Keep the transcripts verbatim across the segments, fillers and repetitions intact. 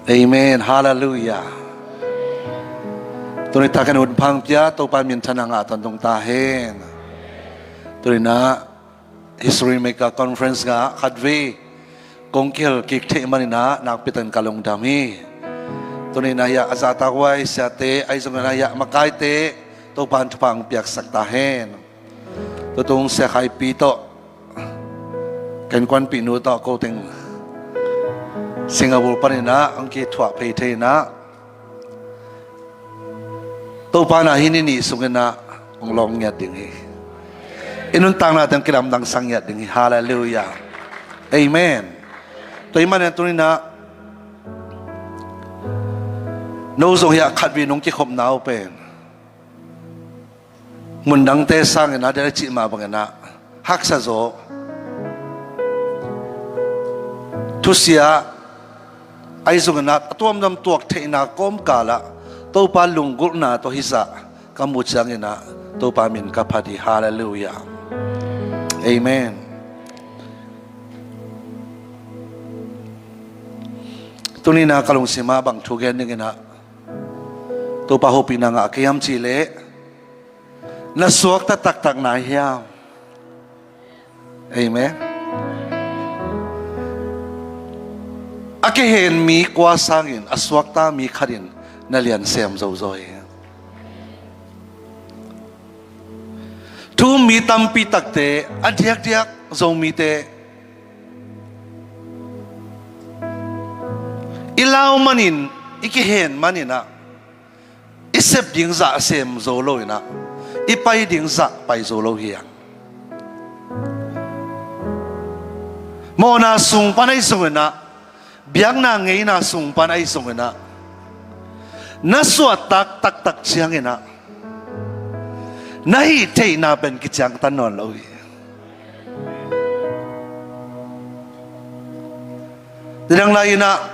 Amen. Halleluiah. Tuni takin hun pha hong pia Topa minthanna ngah tawntung ta hen. Tuni-in ah History Maker Conference ngah khatvei kong kihel kik theih manin ah nakpi takin ka lungdam hi. Tuni-in ah hiah a zahtakhuai siate, ahi zongin ah hiah makaite Topa in thupha hong piaksak ta hen. Tutung Sia Khai Pi tawh, ka innkuanpihnu tawh, ko teng Singapore panin ah hong kithuah phei thei-in ah, Topa in ah hih ni nih sungin ah hong lawng ngiat ding hi. I nuntakna teng kilamdangsak ngiat ding hi. Halleluiah. Amen. Tua ahih manin tuni-in ah no zong hiah khatvei nong kikhopna uh pen mundangte sangin ah, a dang a cih mah bangin ah haksa zaw, thusia, ahi zongin ah a tuamtuam tuak theihna kawmkal ah Topa lunggulhna tawh hih zah ka muh ciangin ah Topa min ka phat hi. Halleluiah. Amen. Tuni-in ah ka lungsim ah bang thu gen dingin ah Topa hopihna ngah ka hiam cih leh, na suakta taktak na hiam? Amen. A kihen mi kua sangin a suakta mi khat in na lian sem zo zaw hi. Thu-um mi tampi takte, a diakdiak Zomite, i lau manin, i kihen manin ah i sep ding zah sem zo lo-in ah, i pai ding zah pai zo lo hi hang. Mawhna sung pan ahi zongin ah, biakna ngeina sung pan ahi zongin ah, na suahtak taktak ciangin ah na hih theihna pen kiciangtan nawn lo hi. Nidang lai-in ah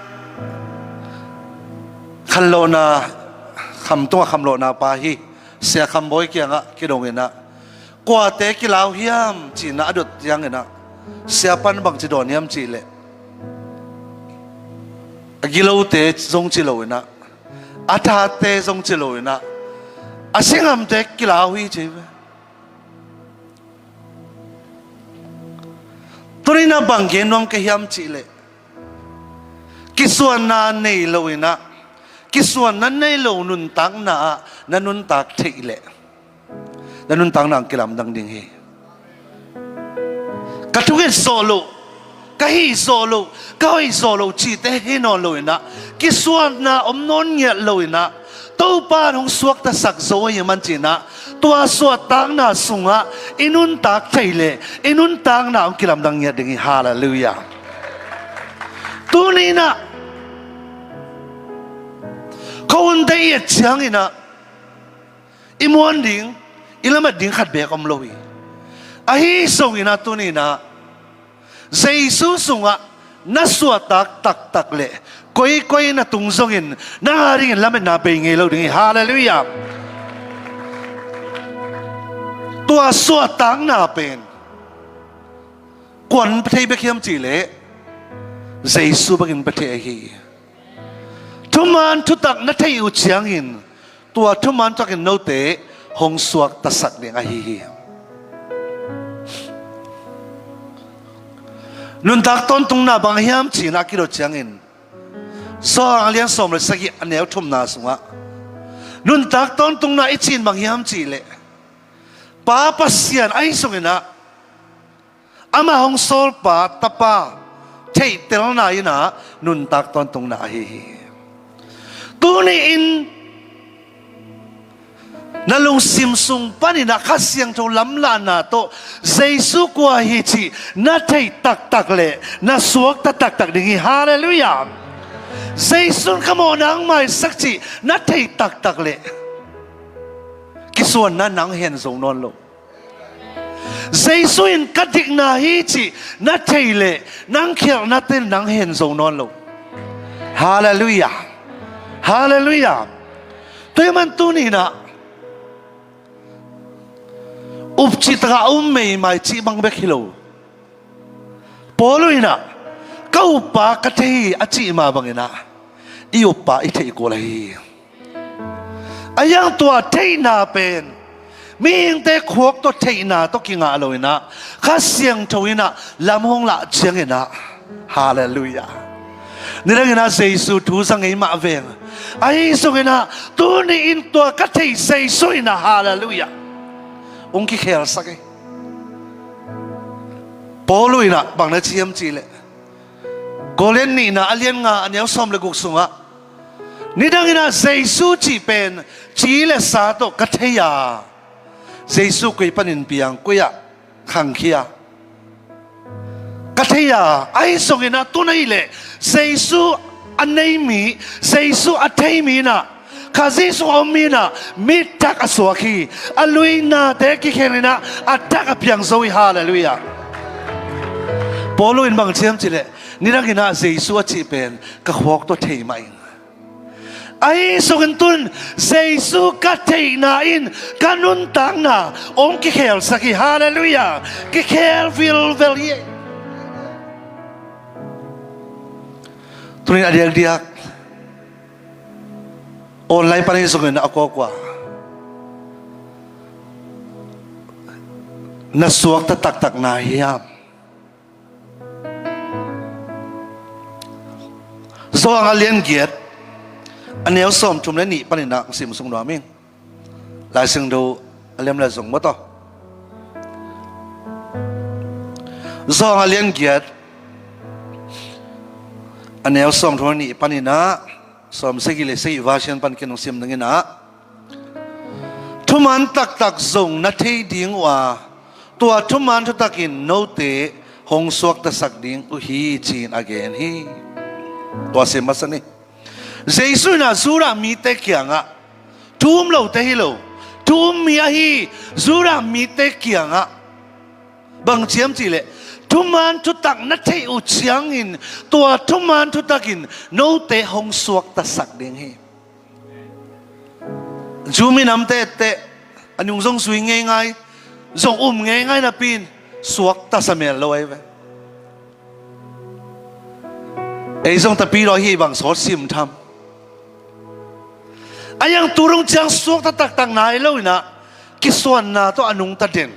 khanlawhna, kham tungah khanlawhna pa hi Sia Kham Bawi kiangah kidongin ah, kuate kilau hiam ci-in ah a dot ciangin ah, sia pan bangci dawn hiam cih leh, a gilote zong ci lo-in ah, a thate zong ci lo-in ah, a singhamte kilau hi ci hi ve. Tuni-in ah bang gen nuam ka hiam cih leh, kisuanna nei lo-in ah, kisuanna nei lo nuntakna ah na nuntak theih leh, na nuntakna hong kilamdang ding hi. Ka thunget zawh loh, ka hih zawh loh, ka hoih zawh loh cihte hi nawn lo-in ah, kisuanna om nawn ngiat lo-in ah, Topa in hong suaktasak zo ahih man ci-in ah, tua suahtakna sungah i nuntak theih leh i nuntakna hong kilamdang ngiat ding hi. Halleluiah. Tuni-in ah khuahunte i et ciangin ah i muan ding, i lamet ding khat beek om lo hi. Ahi zongin ah tuni-in ah Jesu sungah na suahtak taktak leh koikoi na tung zongin nang adingin lametna bei ngei lo ding hi. Halleluiah. Tua suahtakna pen kuan pia thei bek hiam cih leh, Jesu bekin pia thei ahi hi. Thuman thutak na theih uh ciangin, tua thuman thutakin note hong suaktasak ding ahi hi. Nuntak tawntungna bang hiam ci-in a kidot ciangin, Johan a lian sawm le sagih, a neu thumna sungah nuntak tawntungna i cih in bang hiam cih leh, Pa Pasian ahi zongin ah, amah hong sawlpa Tapa theihtelna in ah nuntak tawntungna ahi hi. Tuni-in na lungsim sung panin ah Kha Siangtho lamlahna tawh Jesu kua hi cih na theih taktak leh na suakta taktak ding hi. Halleluiah. Jesu in ka mawhna hong maisak cih na theih taktak leh kisuanna nang hen zo nawn lo. Jesu in ka dikna hi cih na theih leh nang khialhna ten nang hen zo nawn lo. Halleluiah. Halleluiah. Tua ahih man tuni-in ah up cih takah a um meimai cih bang bek hi lo. Paul in ah, ka uppa ka thei hi a cih mah bangin ah, i uppa i theih kul ahi hi. A iang tua theihna pen mihingte khuak tawh theihna tawh kingah lo inah Kha Siangtho inah lam hong lah cianginah, halleluiah, nidang inah Jesu thu za ngei mah veng. Ahi zong inah tuni in tua ka theih Jesu inah, halleluiah, hong kikhelsak hi. Paul inah bang na ci hiam cihleh, Korin nihna a lian nga a neu sawm le guk sungah, nidang inah Jesu cih pen ci le sa tawh ka thei a, Jesu koi panin piang, koi ah khangkhia ka thei a, ahi zong inah tu in ahih leh Jesu a nei mi, Jesu a thei mi inah, Khazih sungah om mi inah mi thak a suak hi. A luinate kikhen inah a thak a piang zo hi, halleluiah. Paul in bang ci hiam cihleh, nidang inah Jesu a cih pen ka khuak tawh thei mah ing. Ahi zongin tu in Jesu ka theihna in ka nuntakna hong kikhelsak hi, halleluiah. Kikhel vilvel hi. Tu in a diakdiak online pan ahi zongin a kuakua na suakta taktak na hiam? Johan a lian giat a neu sawm thum le nih panin ah sim sung nuam ing. Lai Siangtho a lem le zong maw taw. Johan a lian giat a neu sawm thum le nih panin ah sawm sagih le sagih, version pan kin hong sim ding inah, thuman taktak zong na thei ding uh a, tua thuman thutakin note hong suaktasak ding uh hi, ci-in a gen hi. Tua sim masa ni. Jesu inah Judah mite kiangah, thu um lote hi lo, thu um mi ahi Judah mite kiangah bang ci hiam cihleh, thuman thutak na theih uh ciangin tua thuman thutakin note hong suaktasak ding hi. Jew minamte etteh a nung zong zui ngeingai, zong um ngeingai napi in suaktasa mel lo ahi ve. Ei zong tapidaw hih bang sawt sim tham. A iang tu dong ciang suakta taktak nai lo inah kisuanna tawh a nungta den.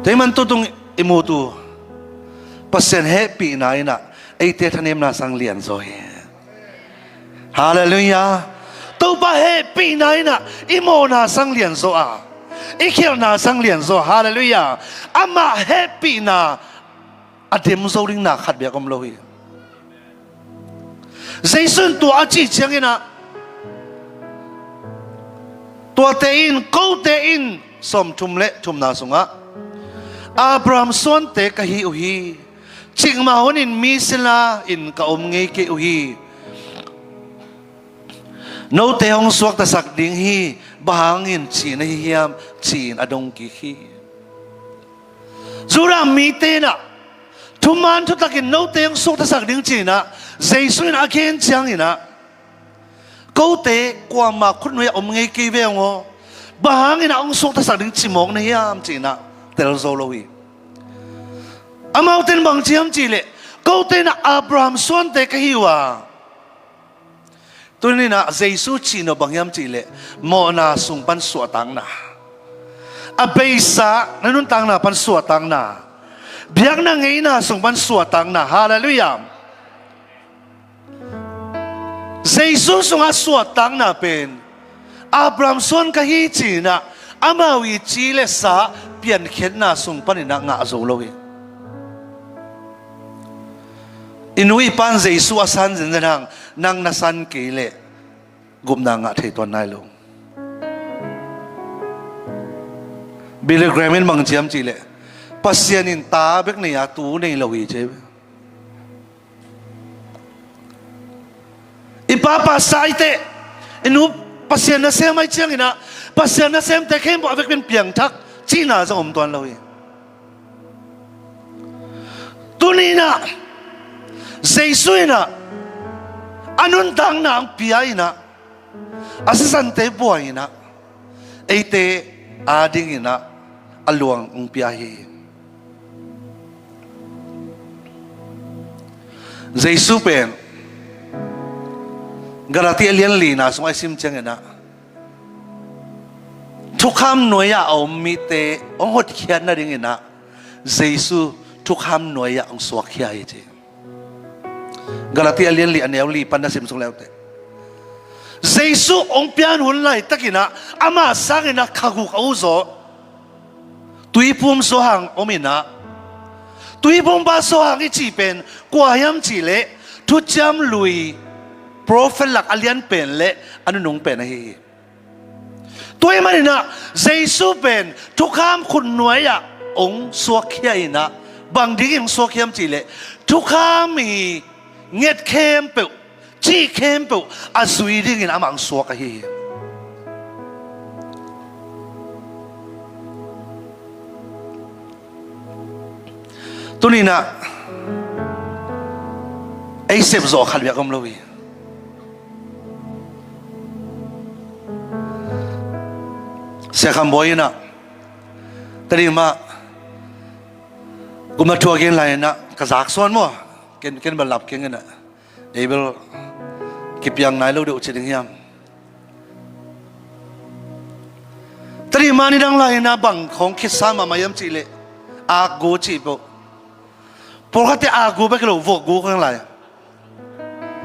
Teiman tutung i mutu Pasian hehpihna inah eite thanemna sang lianzaw hi. Halleluiah. Topa hehpihna inah i mawhna sang lianzaw a, i khialhna sang lianzaw. Halleluiah. Amah hehpihna a dem zo ding na khat beek om lo hi. Jesu in tua a cih ciangin ah, tuate in, kote in, sawmthum le thumna sungah, Abraham suante ka hi uh hi. Cikmah hunin mi sila in ka om ngei kei uh hi. Note hong suaktasak ding hi, bang hangin ci na hi hiam, ci-in a dong kik hi. Judah mite in ah thuman thutakin note hong suaktasak ding ci-in ah Jesu in a gen ciangin ah, kote kuamah khutnuai ah om ngei kei ve ung aw, bang hangin ah hong suaktasak ding ci mawk na hiam, ci-in ah tel zo lo hi. Amaute in bang ci hiam cih leh, kote in ah Abraham suante ka hi uh a, tuni-in ah Jesu cih nop bang hiam cih leh, mawhna sung pan suahtakna, a beisa na nuntakna pan suahtakna, biakna ngeina sung pan suahtakna. Halleluiah. Jesu sungah suahtakna pen Abraham suan ka hi ci-in ah amau i ci le sa piankhiatna sung panin ah ngah zo lo hi. I nu i pa'n Jesu a san zenzen hang, nang na san kei leh gupna ngah thei tuan nai lo. Billy Graham in bang ci hiam cih leh, Pasian in ta bek nei a, tu nei lo hi, ci hi. I pa pastor ahih teh, i nu Pasian nasem ahih ciangin ah, Pasian nasemte khempeuh a vekpi-in piangthak cihna zong om tuan lo hi. Tuni-in ah Jesu in ah a nuntakna hong pia in ah, a sisante buai in ah, eite adingin ah a luang hong pia hi. Jesu pen Galati a lian lina sungah i sim cianginah thukham nuai-ah a om mite hong hotkhiat nadinginah Jesu thukham nuai-ah hong suakkhia hi ci. Galati a lian li a neu li pan na sim suk leuteh Jesu hong pian hun laitakinah amah sanginah kha guk a uzaw tuiphum suahang ominah, tuiphumpa suahang i cih pen kua hiam cihleh thuciam lui profet lak a lian pen le a nunung pen ahi hi. Tua ahih maninah Jesu pen thukham khutnuai-ah hong suakkhia inah, bang dingin hong suakkhia hiam cihleh thukham i nget khempeuh, cih khempeuh a zui dingin amah hong suak ahi hi. Tuninah ei sepzawh khat biak om lo hi. Sia Kham Bawi inah Tedim ah gumna thu a gen lai inah ka zak suan maw? Ken, ken bel lap keng inah ei bel kipiang nai lo deuh ci ding hiam? Tedim ah nidang lai inah bang khawng khitsa mahmah hiam cihleh akgu cih peuh. Pawlkhatte akgu bek hi lo, vokgu khawng lai.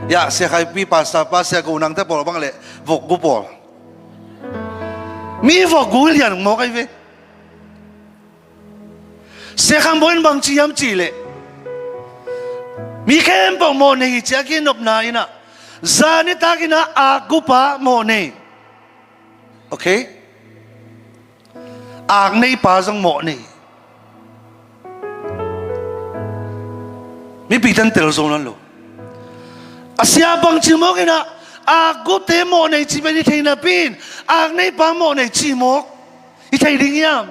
Ya, Sia Khaipi, Pastor pa, Sia Go, nangte pawl bang leh vokgu pawl. Mi vokgu lian mawk ahi ve. Sia Kham Bawi in bang ci hiam cihleh mi khempeuh mawhnei hi ci a kinopna inah zan nitak inah akgupa mawhnei. Okay? Akneipa zong mawhnei. Mipi tan tel zo nan lo. A sia bang ci mawk inah akgute mawhnei ci pen i thei napi in akneipa mawhnei ci mawk i thei ding hiam?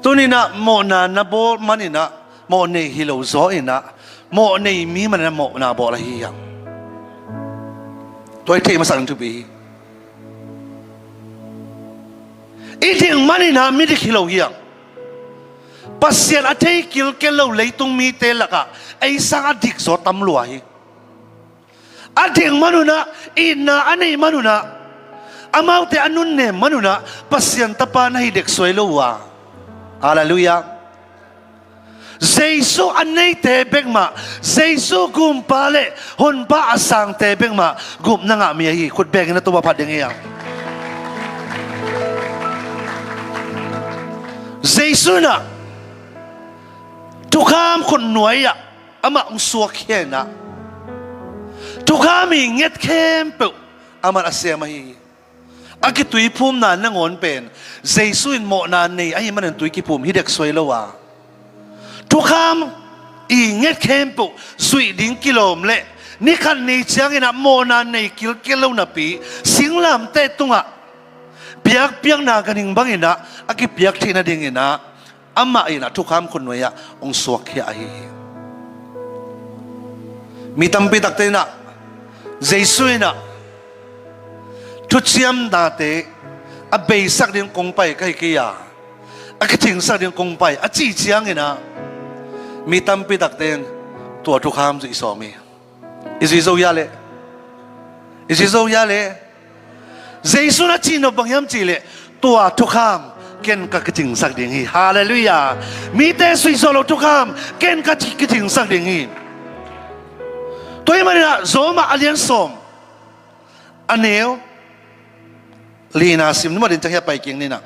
Tuninah mawhna na bawl maninah mawhnei hi lo zaw inah mawhnei mi maninah mawhna bawl ahi hiam? Tua i theih masak in thupi hi. I dik maninah midik hi lo hiam? Pasian a thei kilkel lo leitung mite lakah ei sang a dik zaw tam lua hi. A dik manunah, itna a neih manunah, amaute a nunnem manunah Pasian tapa na hi deksuai lo uh a. Halleluiah. Jesu a neite bekmah, Jesu gumpa le honpa a sangte bekmah gupna ngah mi ahi. Khut bengin a tupa phat ding hi a. Jesu inah thukham khutnuai-ah amah hong suakkhia inah thukham i nget khempeuh amah a sem ahi hi. A kituiphumna nangawn pen Jesu in mawhna nei ahih manin tui kiphum hi deksuai lo a, thukham i nget khempeuh zuih ding kilawm le ni khat ni cianginah mawhna nei kilkel lo napi singlamteh tungah biakpiakna ganhing banginah a kipiak theih nadinginah amah inah thukham khutnuai-ah hong suakkhia ahi hi. Mi tampi takte inah Jesu inah thuciamnate a beisak ding kong pai ka hi kei a, a kicingsak ding kong pai a cih cianginah mi tampi takte in tua thukham zuih sawm hi. I zui zo hia le? I zui zo hia le? Jesu na cihnop bang hiam cihleh tua thukham ken ka kicingsak ding hi. Halleluiah. Mite suihzawh lo thukham ken ka ci- kicingsak ding hi. Tua ahih maninah Roma a lian sawm a neu lina sim numa din ciang hia pai kik ninah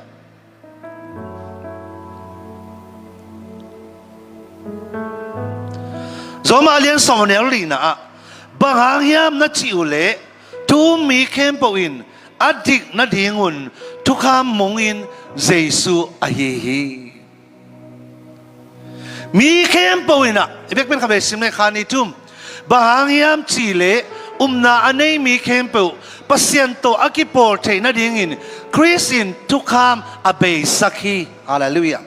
Roma a lian sawm a neu lina ah bang hang hiam na cih uhleh thu um mi khempeuh in a dik nadingun thukham mungin Jesu ahi hi. Mi khempeuh inah i bekpen kha bei sim le kha ni thum. Bang hang hiam cihleh upna a nei mi khempeuh Pasian tawh a kipawl theih nadingin Khrist in thukham a beisak hi. Halleluiah.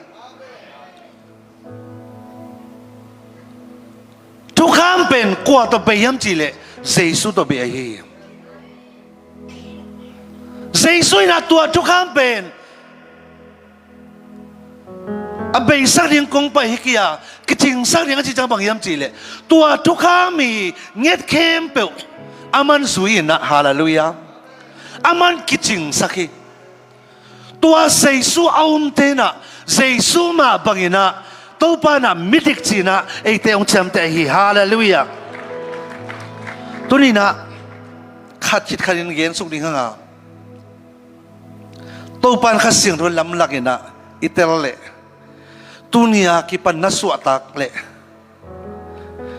Thukham pen kua tawh bei hiam cihleh Jesu tawh bei ahi hi. Jesu inah tua thukham pen a beisak ding kong pai hi kei a, kicingsak ding a cih ciang bang hiam cih leh, tua thukham i nget khempeuh aman zui in ah, halleluiah, aman kicingsak hi. Tua Jesu a umte in ah, Jesu mah bangin ah, Topa in ah midik ci-in ah eite hong ciamteh hi, halleluiah. Tuni-in ah khat khit khat in gen suk ding hang a, Topa in Kha Siangtho lamlak in ah i tel leh, tuni a kipan na suahtak leh,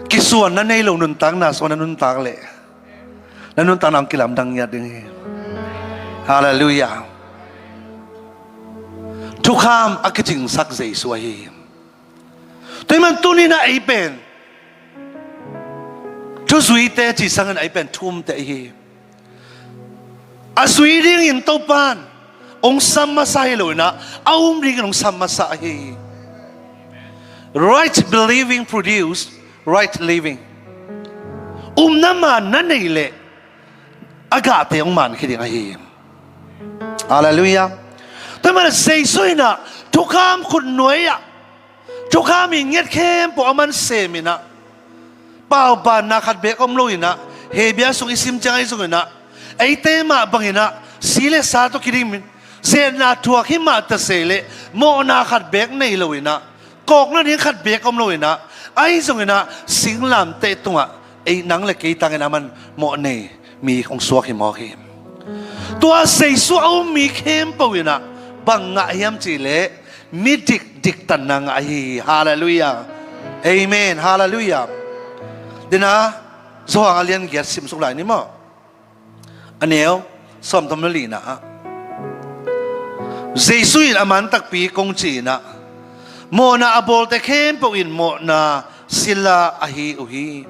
kisuan na nei lo nuntakna sungah na nuntak leh, na nuntakna hong kilamdang ngiat ding hi. Halleluiah. Thukham a kicingsak Jesu ahi hi. Tua ahih man tuni-in ah ei pen thuzuite ci sangin ei pen thu umte ahi hi. A zui dingin Topa in hong sam masa hi lo in ah, a um dingin hong sam masa ahi hi. Right believing produce right living. Upna man na neih leh, a gahte hong man khia ding ahi hi. Halleluiah. Tua ahih man Jesu in ah thukham khutnuai ah, thukham i nget khempeuh aman sem in ah, paubanna khat beek om lo in ah, Hebru sung i sim ciang ahi zongin ah, eite mah bangin ah si leh sa tawh kidim in, zetna thuak hi mah ta se leh, mawhna khat beek nei lo in ah, kawkna ding khat beek om lo in ah, ahi zongin ah singlamteh tungah ei, nang leh kei tangin aman mawh nei mi hong suak hi mawk hi. Tua Jesu a um mi khempeuh in ah bang ngah hiam cih leh, midik diktanna ngah ahi hi. Halleluiah. Amen. Halleluiah. Tua ahih man Johan a lian giat sim suk lai ni maw. A neu sawmthum leh lina ah, Jesu in a man takpi kong ci in ah, mawhna a bawlte khempeuh in mawhna sila ahi uh hi.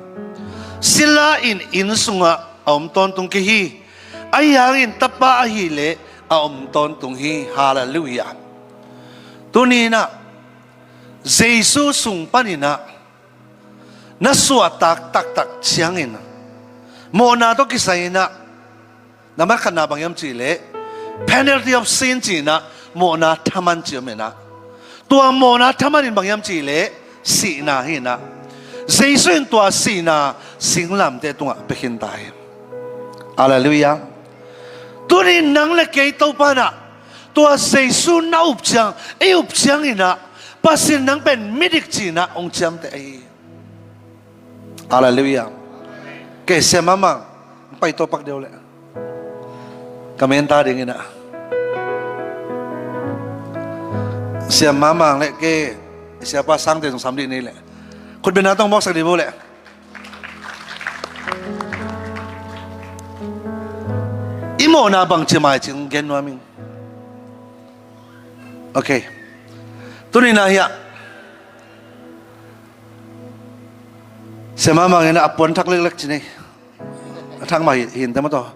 Sila in inn sungah a om tawntung kei hi. Ahi hangin Tapa ahih leh a om tawntung hi. Halleluiah. Tuni-in ah Jesu sung panin ah na suahtak taktak ciangin, mawhna tawh kisai in ah, nambat khatna bang hiam cih leh, penalty of sin ci in ah, mawhna thaman ci om in ah, tua mawhna thaman in bang hiam cih leh, sihna hi in ah, Jesu in tua sihna singlamteh tungah pia khin ta hi. Halleluiah. Tuni nang leh kei Topa in ah, tua Jesu na up ciang, i up ciangin ah, Pasian nang pen midik ci in ah hong ciamteh ahi hi. Halleluiah. Kei Sia Mang Mang, pai tawh pak deuh leh, ka menta dingin ah. Sia Mang Mang leh kei, Siapa Sangte zong sam dih ni leh, khutbetna tawh mawksak dih bo leh. I mawhna bangci mai cih gen nuam ing. Ok. Tuni-in ah hiah, Sia Mang Mang in ah a puan thak leklek ci ni. A thak mah hi, hi inteh maw tawh.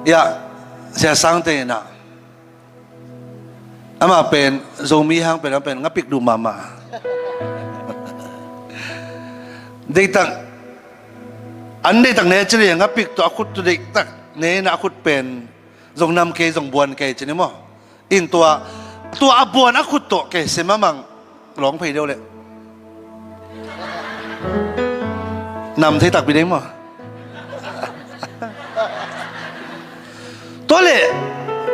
Hiah, Sia Sangte in ah, amah pen Zomi hang pen, amah pen ngapik duh mahmah. Deihtak, an deihtak ne ci ni, ngapik tawh a khut tawh deihtak ne in ah, a khut pen zong nam kei, zong buan kei ci ni maw. In tua, tua a buan a khut tawh kei Sia Mang Mang lawng phei deuh leh, nam thei takpi ding maw. Tua leh,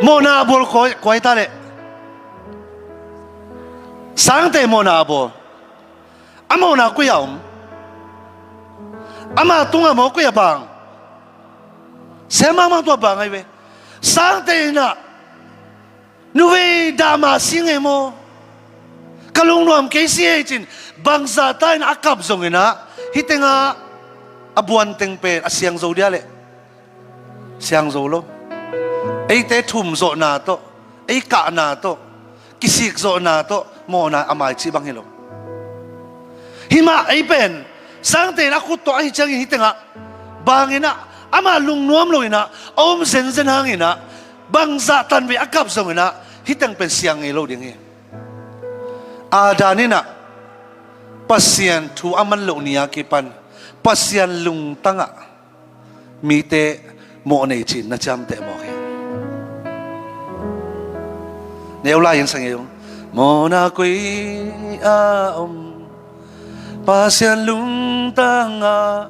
mawhna a bawl kua, kua hi ta leh, Sangte mawhna a bawl. A mawhna koi-ah om? Ama tungah maw, koi-ah bang? Sia Mang Mang tua bang ahi ve. Sangte in ah, "Nuvei dah mah si ing ei maw? Ka lungnuam kei si ei," ci-in bangzah ta in a kap zongin ah, hih tengah a buan teng pen a siang zo dia leh, siang zo lo. Eite thum zawhna tawh, ei kahna tawh, kisik zawhna tawh mawhna a mai cih bang hi lo. Hih mah ei pen, Sangte in a khut tawh ahi ciangin hih tengah, bangin ah, amah lungnuam lo in ah, a om zenzen hangin ah, bangzah tanvei a kap zongin ah, hih teng pen siang ngei lo ding hi. Adam in ah Pasian thu a man loh ni a kipan, Pasian lungtangah mite mawh nei ci-in na ciamteh mawk hi. Neu lai in sang ei ung. Mawhna koi a om, Pasian lungtang a.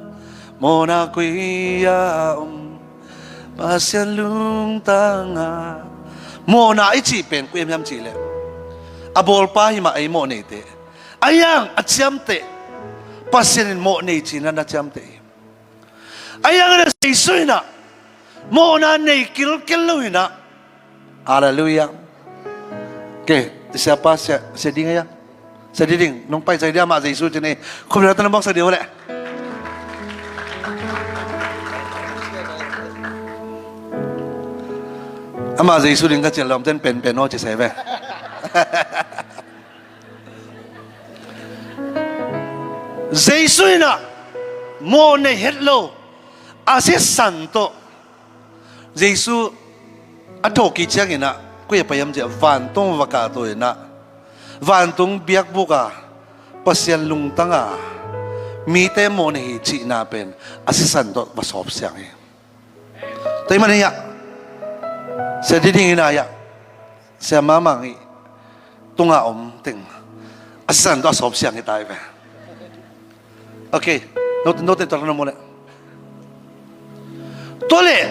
Mawhna koi a om, Pasian lungtang a. Mawhna i cih pen kua hiam cih leh, a bawlpa hi mah ei mawh neite. A hiang a ciamteh, Pasian in mawh nei ci-in na ciamteh hi. A hiang a Jesu in ah mawhna nei kilkel lo in ah. Halleluiah. Ke, siapa, sia, sia ding a hiang. Sia ding, nong pai sia ding amah Jesu ci ni. Khum na tan bawk sia ding uh leh. Amah Jesu ding ka cih leh om ten penpen aw ci sia ve. Jesu in ah mawh nei het lo a sisan tawh Jesu a thawhkik ciangin ah koi a pai hiam cih leh vantung va kahto in ah, vantung biakbuk a, Pasian lungtang a, mite mawh nei hi cihna pen a sisan tawh va sawp siang hi. Tua ahih manin ah, sia ding in ah, sia Mang Mang i tunga om teng a sisan tawh a sawp siang hi ta hi ve. Ok. Note, note, tua na mu leh. Tua leh,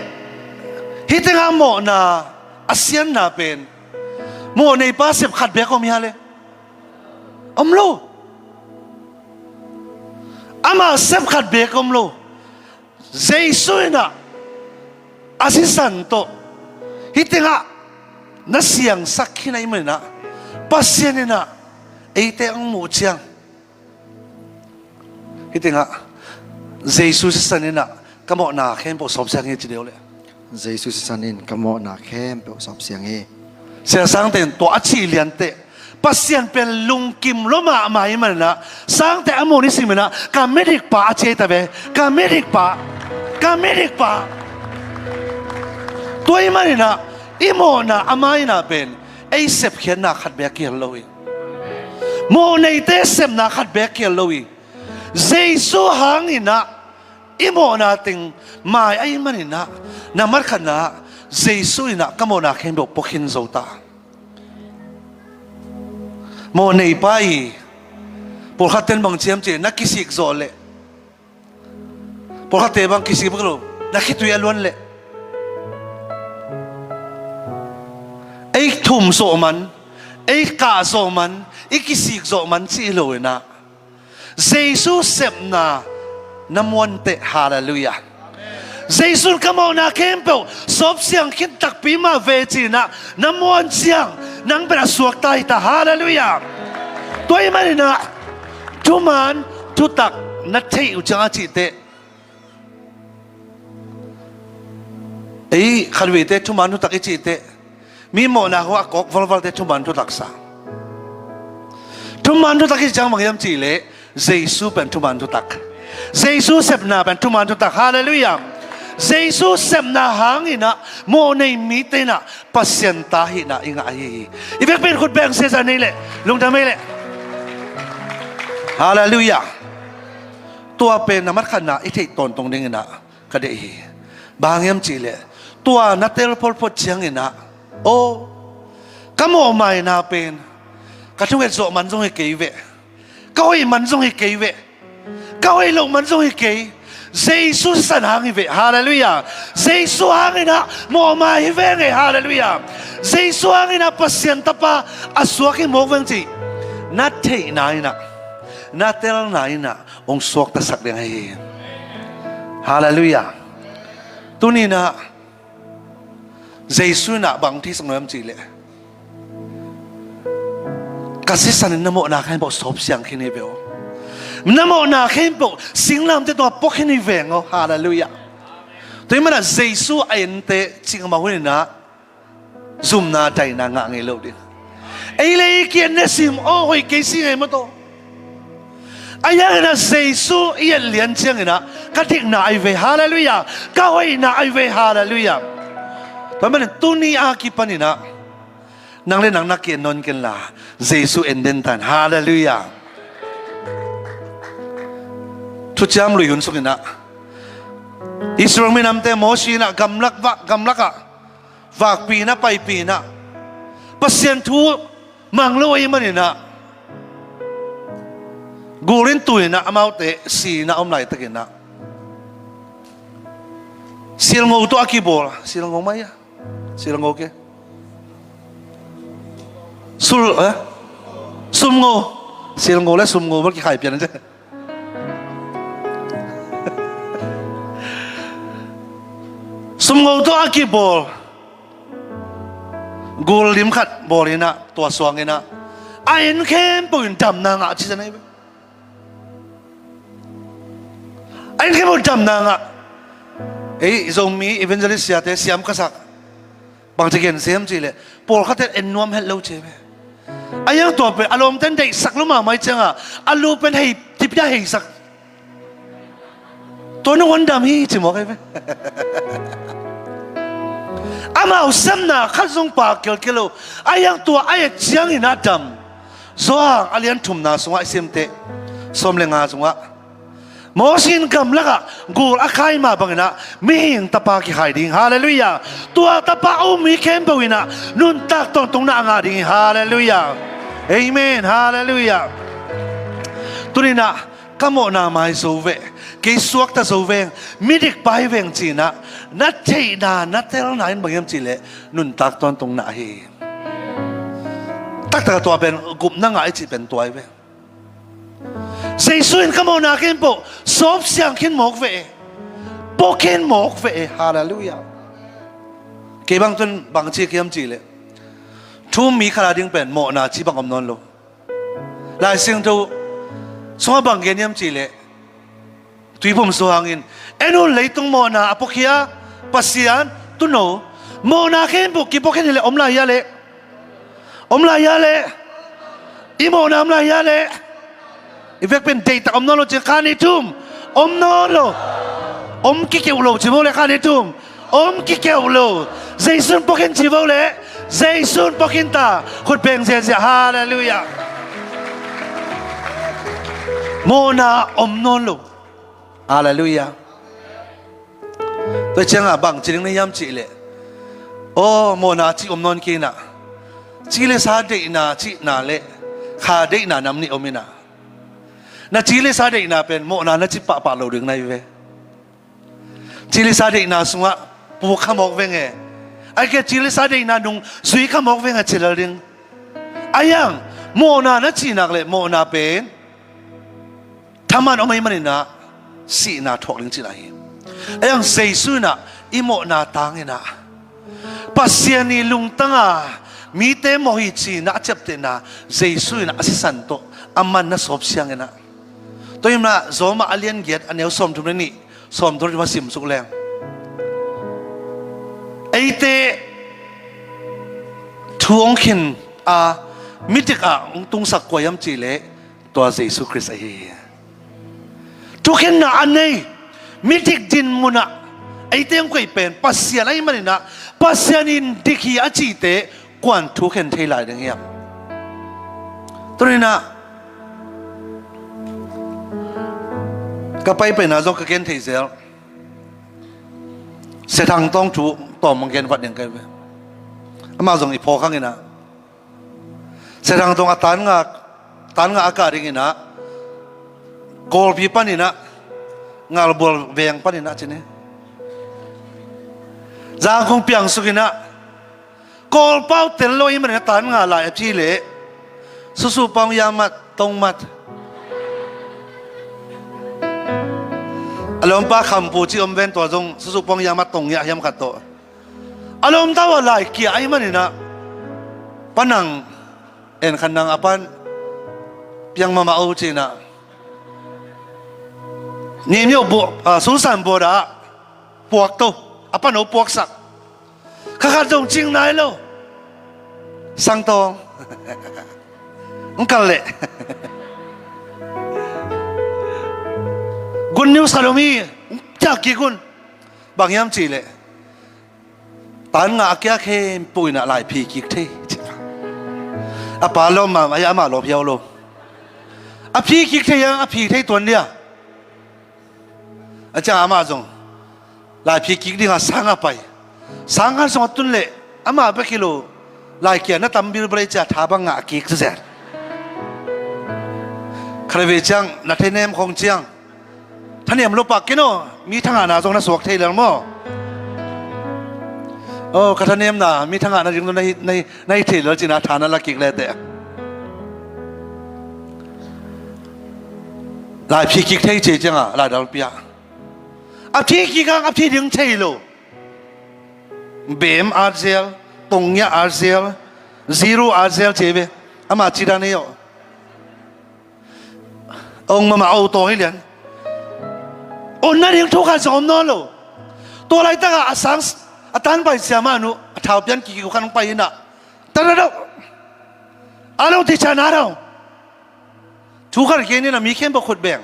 hih tengah mawhna a sianna pen mawh neipa sep khat beek om hia leh? Om lo. Amah sep khat beek om lo. Jesu in ah a sisan tawh hih tengah na siangsak khin ahih manin ah, Pasian in ah eite hong muh ciang, hih tengah Jesu sisan in ah ka mawhna khempeuh sawp siang hi ci deuh leh. Jesu sisan in ka mawhna khempeuh sawp siang hi. Sia Sangte in tua a cih lianteh, Pasian pen lungkim lua mahmah ahih manin ah, Sangte a mun i sim in ah, ka midikpa a ci hi ta ve, ka midikpa, ka midikpa. Tua ahih manin ah, i mawhna a mai-na pen ei sepkhiatna khat beek kihel lo hi. Mawh neite sepna khat beek kihel lo hi. Jesu hangin ah i mawhna teng mai ahih manin ah, na matkhatna ah Jesu in ah ka mawhna khempeuh pua khin zo ta. Mawh neipa hi. Pawlkhat ten bang ci hiam cih leh, na kisik zawh leh, pawlkhatte bang kisik bek lo, na khitui a luan leh, ei thum zawh man, ei kah zawh man, i kisik zawh man cih lo in ah, Jesu sepna na muan teh. Halleluiah. Jesu in ka mawhna khempeuh sawp siang khin takpi mah ve ci-in ah na muan ciang, nang pen a suakta hi ta. Halleluiah. Tua ahih manin ah thuman thutak na theih uh ciang a cih teh, ei khatveite thuman thutak i cih teh, mi mawhna khua a kawk valvalte thuman thutak sa. Thuman thutak i cih ciang bang hiam cih leh, Jesu pen thuman thutak. Jesu sepna pen thuman thutak. Halleluiah. Jesu sepna hangin ah mawh nei mite in ah Pasian ta hihna i ngah ahi hi. I vekpi in khut beng sia sa nei leh, lungdam ei leh. Halleluiah. Tua pen na matkhatna i theih tawntung dingin ah ka deih hi. Bang hang hiam cih leh, tua na tel photphot ciangin ah, aw, ka mawhmaina pen ka thunget zawh man zong hi kei veh, ka hoih man zong hi kei veh, ka hoih loh man zong hi kei. Jesu sisan hang hi veh. Halleluiah. Jesu hangin ah mawhmai hi veng ei. Halleluiah. Jesu hangin ah Pasian Tapa a suak hi mawk veng cih na theihna in ah, na telna in ah hong suaktasak ding ahi hi. Halleluiah. Tuni-in ah Jesu in ah bang theisak nuam cih leh, ka sisan in na mawhna khempeuh sawp siang khin hi ve aw. Na mawhna khempeuh singlamteh tungah pua khin hi veng aw. Halleluiah. Tua ahih manin ah Jesu a ente cingmah hun in ah zumna daina ngah ngei lo ding. Ei le ei ki-en ne sim aw, hoih kei si ngei maw taw. Ahi hangin ah Jesu i et lian ciangin ah ka dikna ahi ve. Halleluiah. Ka hoihna ahi ve. Halleluiah. Tua manin tuni a kipanin ah nang le nang na ki-en nawn ken la, Jesu en den tan. Halleluiah. Thuciam Lui hun sungin ah Israel minamte Mosi in ah gamlak, gamlak ah vakpi in ah, paipih in ah, Pasian thu mang lo ahih maninah, gul in tu inah amaute si inah om laitakinah, silngo tawh a kibawl, silngo mai a, silngo ke, sul, eh? Sumngo. Silngo le sumngo bel kikhai pian. Sumngo tawh a kibawl gul lim khat bawl inah, tua suang inah a inn khempeuh in damna ngah ci zan ahi ve. A inn khempeuh in damna ngah. Ei Zomi evangelist siate siam ka sak. Bangci gen sem cih leh, pawlkhatte en nuam het lo ci ve. A iang tua pen a lawmten deihsak lo mahmah ih cianga a lu pen hei, tipia heisak. Tua nung hong dam hi ci mawk ahi ve. Amau sepna khat zong pa kelkel lo. A iang tua a et ciangin a dam. Johan a lian thumna sungah i simteh, sawm le nga sungah, Moses in gamlakah gul a khai mah banginah mihing tapa kikhai ding. Halleluiah. Tua tapa a um mi khempeuh inah nuntak tawntungna a ngah ding hi. Halleluiah. Amen. Halleluiah. Tuninah ka mawhna mai zo veh, kei suakta zo veng, midik pai veng cinah na theihna na telna in bang hiam cihleh nuntak tawntungna ahi. Taktak a tua pen gupna ngah i cih pen tua hi ve. Jesu in ka mawhna khempeuh sawpsiang khin mawk ve e. Pua khin mawk ve e. Halleluiah. Kei bang tun bang ci hiam cihleh, thu um mi khat a ding pen mawhna ci bang om nawn lo. Lai Siangtho sungah bang gen hiam cihleh, Tuiphum Sua hangin, en un, leitung mawhna a puakhia Pasian tuuno, mawhna khempeuh kipuakhin hileh om lai hia leh? Om lai hia leh? I mawhna om lai hia leh? I vek pen deihtak om nawn lo ci, khan i thum. Om nawn lo. Om kikeuh lo ci bo leh, khan i thum. Om kikeuh lo. Jesu in puakin ci bo leh, Jesu in puakin ta. Khut beng ziahziah. Halleluiah. Mawhna om nawn lo. Halleluiah. Tua ciangah bang ci ding na hiam cihleh, aw, mawhna cih om nawn kei inah, ci le sa deihna cihna le kha deihna nam nih om inah, na ci le sa deihna pen mawhna na ci pahpah lo ding na hi ve. Ci le sa deihna sungah puk kha mawk veng e. Ai ke, ci le sa deihna nung zui kha mawk veng a ci lel ding. A iang, mawhna na cih nak leh mawhna pen thaman om ahih maninah sihna thuak ding cihna hi. A iang, Jesu inah i mawhna tang inah, Pasian i lungtanga mite mawh hi ci-inah a ciaptehna, Jesu inah a sisan tawh a man na sawpsiang inah. Tua hi inah Rom ah a lian giat a neu sawmthum le nih, sawmthum le thum a simsuk leng, eite thu hong khin a midik ah hong tungsak kua hiam cihleh, tua Jesu Khrist ahi hi. Thukhenna a nei, midik din munah eite hong koih pen Pasian ahih maninah, Pasian in dik hi a cihte kuan thukhen thei lai ding hiam? Tuninah ka paipaina zong ka gen thei zel. Sia Thang Tawng thu tawm hong gen vat ding ka hi ve. Amah zong i phawk hanginah, Sia Thang Tawng a tan nga, tan nga a kah dinginah, Kawlpi paninah, Ngalbual veng paninah cin hi. Zangkong piangsukinah, Kawlpau tel lo ahih maninah tan nga lai a phi leh, Susu Pawng Yamat Tawng Mat. A lawmpa Khampu ci om ven, tua zong Susu Pawng Yamat Tawng Ngiah hiam khat tawh. A lawmta uh a lai kia ahih maninah, pa nang en khan nang a pan piang mahmah o cinah, ni miau buah, a, sulsan buah dah puak to, a pan o puaksak. Kha khat zong cing nai lo. Sang Tawng. Ng kal leh. Good news khat om hi. Ng tiak kik un. Bang hiam cihleh, tan nga a kia khempeuh inah lai phi kik thei. A pa lawm mahmah hi, amah lawp hiau lo. A phi kik thei a, a phi thei tuan dia. A ciang amah zong lai phi kik dingah sang a pai. Sang khat zong a tun leh amah bek hi lo. Laikia na tam bilbel ei cia tha bang ngah kik zet. Khat vei ciang na thanem khong ciang thanem lo pak kei no, mi thangahna zong na suak thei lel maw? Oh, ka thanemna mi thangahna ding zong na hi, na hi, na hi thei lel cina tha na la kik leteh. Lai phi kik thei cia cianga lai dal pia. A phi kik ang a phi ding thei lo. Bem a zel, tongia a zel, zero a zel cia ve. Ama ci dan ei aw. Ong mama o tawh hi lian. On na ding thu khat zong om nawn lo. Tua laitakah a sang a tanpai siamah nu a thau pian kiki uh khan hong pai inah. Tara dau. A lo ti chan a dau. Thu khat gen inah mi khempeuh khut beng.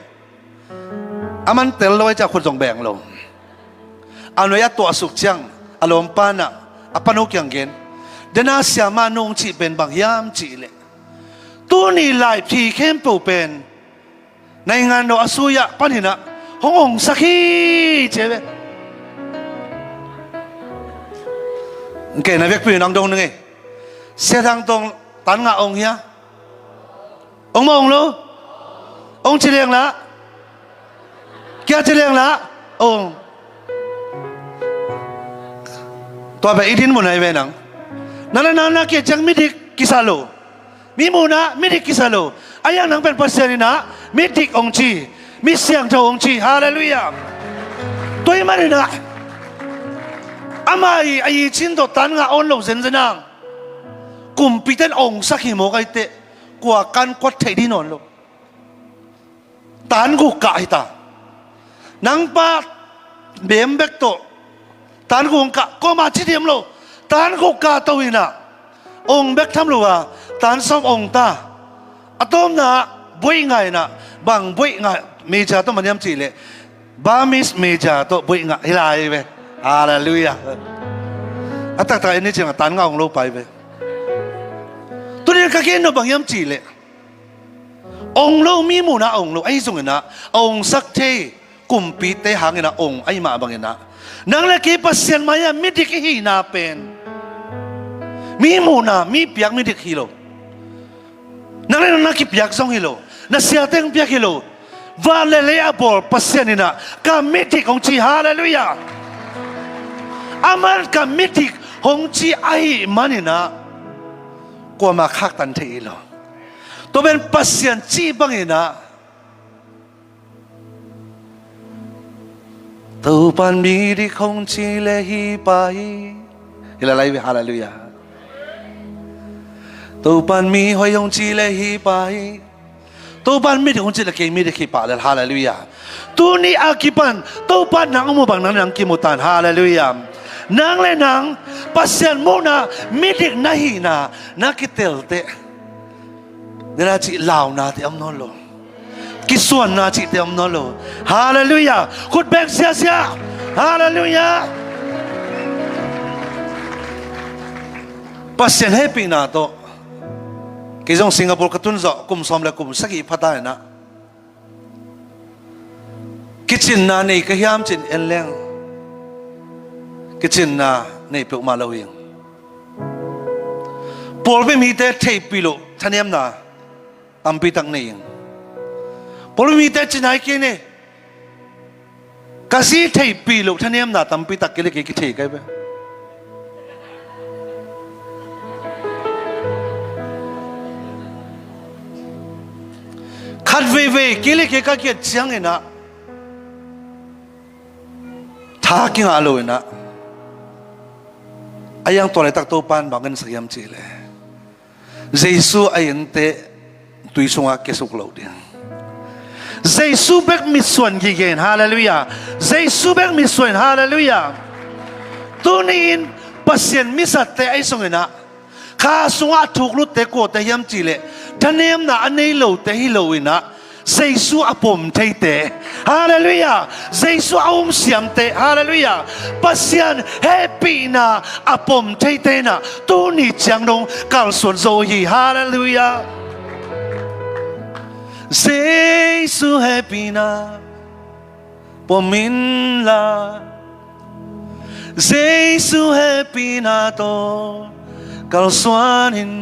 A man tel lo ai cia khut zong beng lo. A nuai a tuah suk ciang a lawmpa nah a pano kiang gen. Dena siamah nu hong cih pen bang hiam cih leh. Tuni lai phi khempeuh pen naingan no a sui-ah paninah hong ongsak hi cia ve. Kei na vekpi nang dong nangei. Sia Thang Tong tan ngah ong hia? Ong ma ong lo? Ong ci leng lah. Kia ci leng lah. Ong. Tua pen i din mun ai ve nang. Nana nana kia ciang midik kisa lo. Mi munah midik kisa lo. A iang nang pen Pasian inah midik ong ci, mi siangtho ong ci. Halleluiah. Tua maninah ama i a i cin tawh tan ngah on lo zenzen ang. Kumpiten ongsak hi mawk ai teh kua kan kuat theih dih nawn lo. Tan guk kah hita. Nangpa bem bek tawh tan guk kah, koma ci diam lo. Tan guk kah to inah ong bek tham lo a tan sawm ong ta. A tawmna buaih ngah inah bang buaih ngah meja tawh maniam cih leh Burmese meja tawh buaih ngah hi lai ve. Halleluiah. A taktak en ni ciangah tan ngah ong lo pai ve. Tunin ka gen no bang hiam cih leh ong lo mi munah ong lo ahi zonginah a ongsak thei kumpite hanginah ong ahi mah banginah nang le kei Pasian mai-ah midik i hihna pen mi muhna mi piak midik hi lo. Nang le nang na kipiak zong hi lo. Na siateng piak hi lo. Van le lei a bawl Pasian inah ka midik hong ci. Halleluiah. Aman ka midik hong ci ahi maninah kuamah khaktan thei hi lo. Tua pen Pasian cih banginah Topan midik hong ci le hi pa hi. Hi lalai ve. Halleluiah. Topan mi hoi hong ci le hi pa hi. Topan midik hong ci le kei midik hi pa le. Halleluiah. Tuni a kipan Topan nang a mu bang nang nang kimutan. Halleluiah. Nang le nang Pasian muhna midik na hihna na kitelte. Nena cih launate om nawn lo. Kisuanna cihte om nawn lo. Halleluiah. Khut beng siasia. Halleluiah. Pasian hehpihna tawh kei zong Singapore ka tun zawh kum sawm le kum sagih phata inah kicinna nei ka hiam cin en leng kicinna nei peuhmah lo hi. Pawlpi mite theihpih loh thanemna tampi tak nei ing. Pawlpi mite cinai kei ne ka si theihpih loh thanemna tampi tak kei le kei kithei kai ve. Khat veivei kei le kei ka kiat cianginah tha kingah lo inah a iang tua laitak Topan bang kan sak hiam cih le Jesu a innte tui sungah kiasuk lo ding. Jesu bek mitsuan gige in. Halleluiah. Jesu bek mitsuan in. Halleluiah. Tuni-in Pasian misatte ahi sunginah kha sungah a thuklutte kuate hiam cih leh thanemna a nei lote hi lo inah Jesu a pom theite. Halleluiah. Jesu a um siamte. Halleluiah. Pasian hehpihna a pom theite inah tuni ciang dong kalsuan zo hi. Halleluiah. Jesu hehpihna pom inla Jesu hehpihna tawh kalsuan in,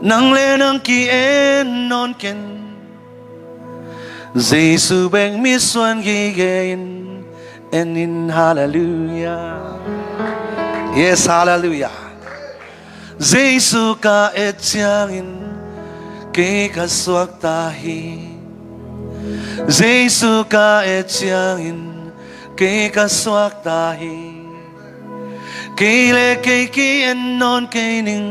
nang le nang ki-en nawn ken. Jesu bek mitsuan gige in en in. Halleluiah. Yes, halleluiah. Jesu ka et ciangin kei ka suakta hi. Jesu ka et ciangin kei ka suakta hi. Kei le kei ki-en nawn kei ning.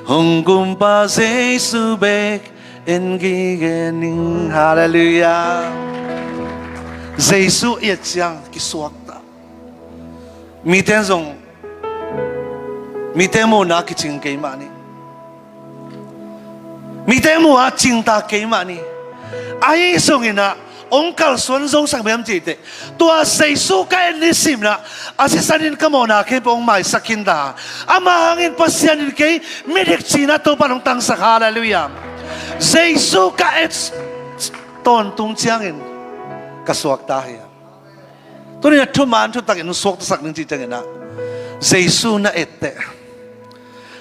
Hong gumpa Jesu bek en gige ning. Halleluiah. Jesu i et ciang kisuakta. Mite zong, mite muhna kicing kei mah ni. Mite muh a cingta kei mah ni. Ahi zongin ah hong kalsuan zosak mem cih teh, tua Jesu ka et ni simna a sisan in ka mawhna khempeuh hong maisak khin ta. Ama hangin Pasian in kei midik cina Topa hong tangsak. Halleluiah. Jesu ka et tawntung ciangin ka suakta hi. Tuni na thuman thutakin hong suaktasak ning cih ciangin ah, Jesu na et teh,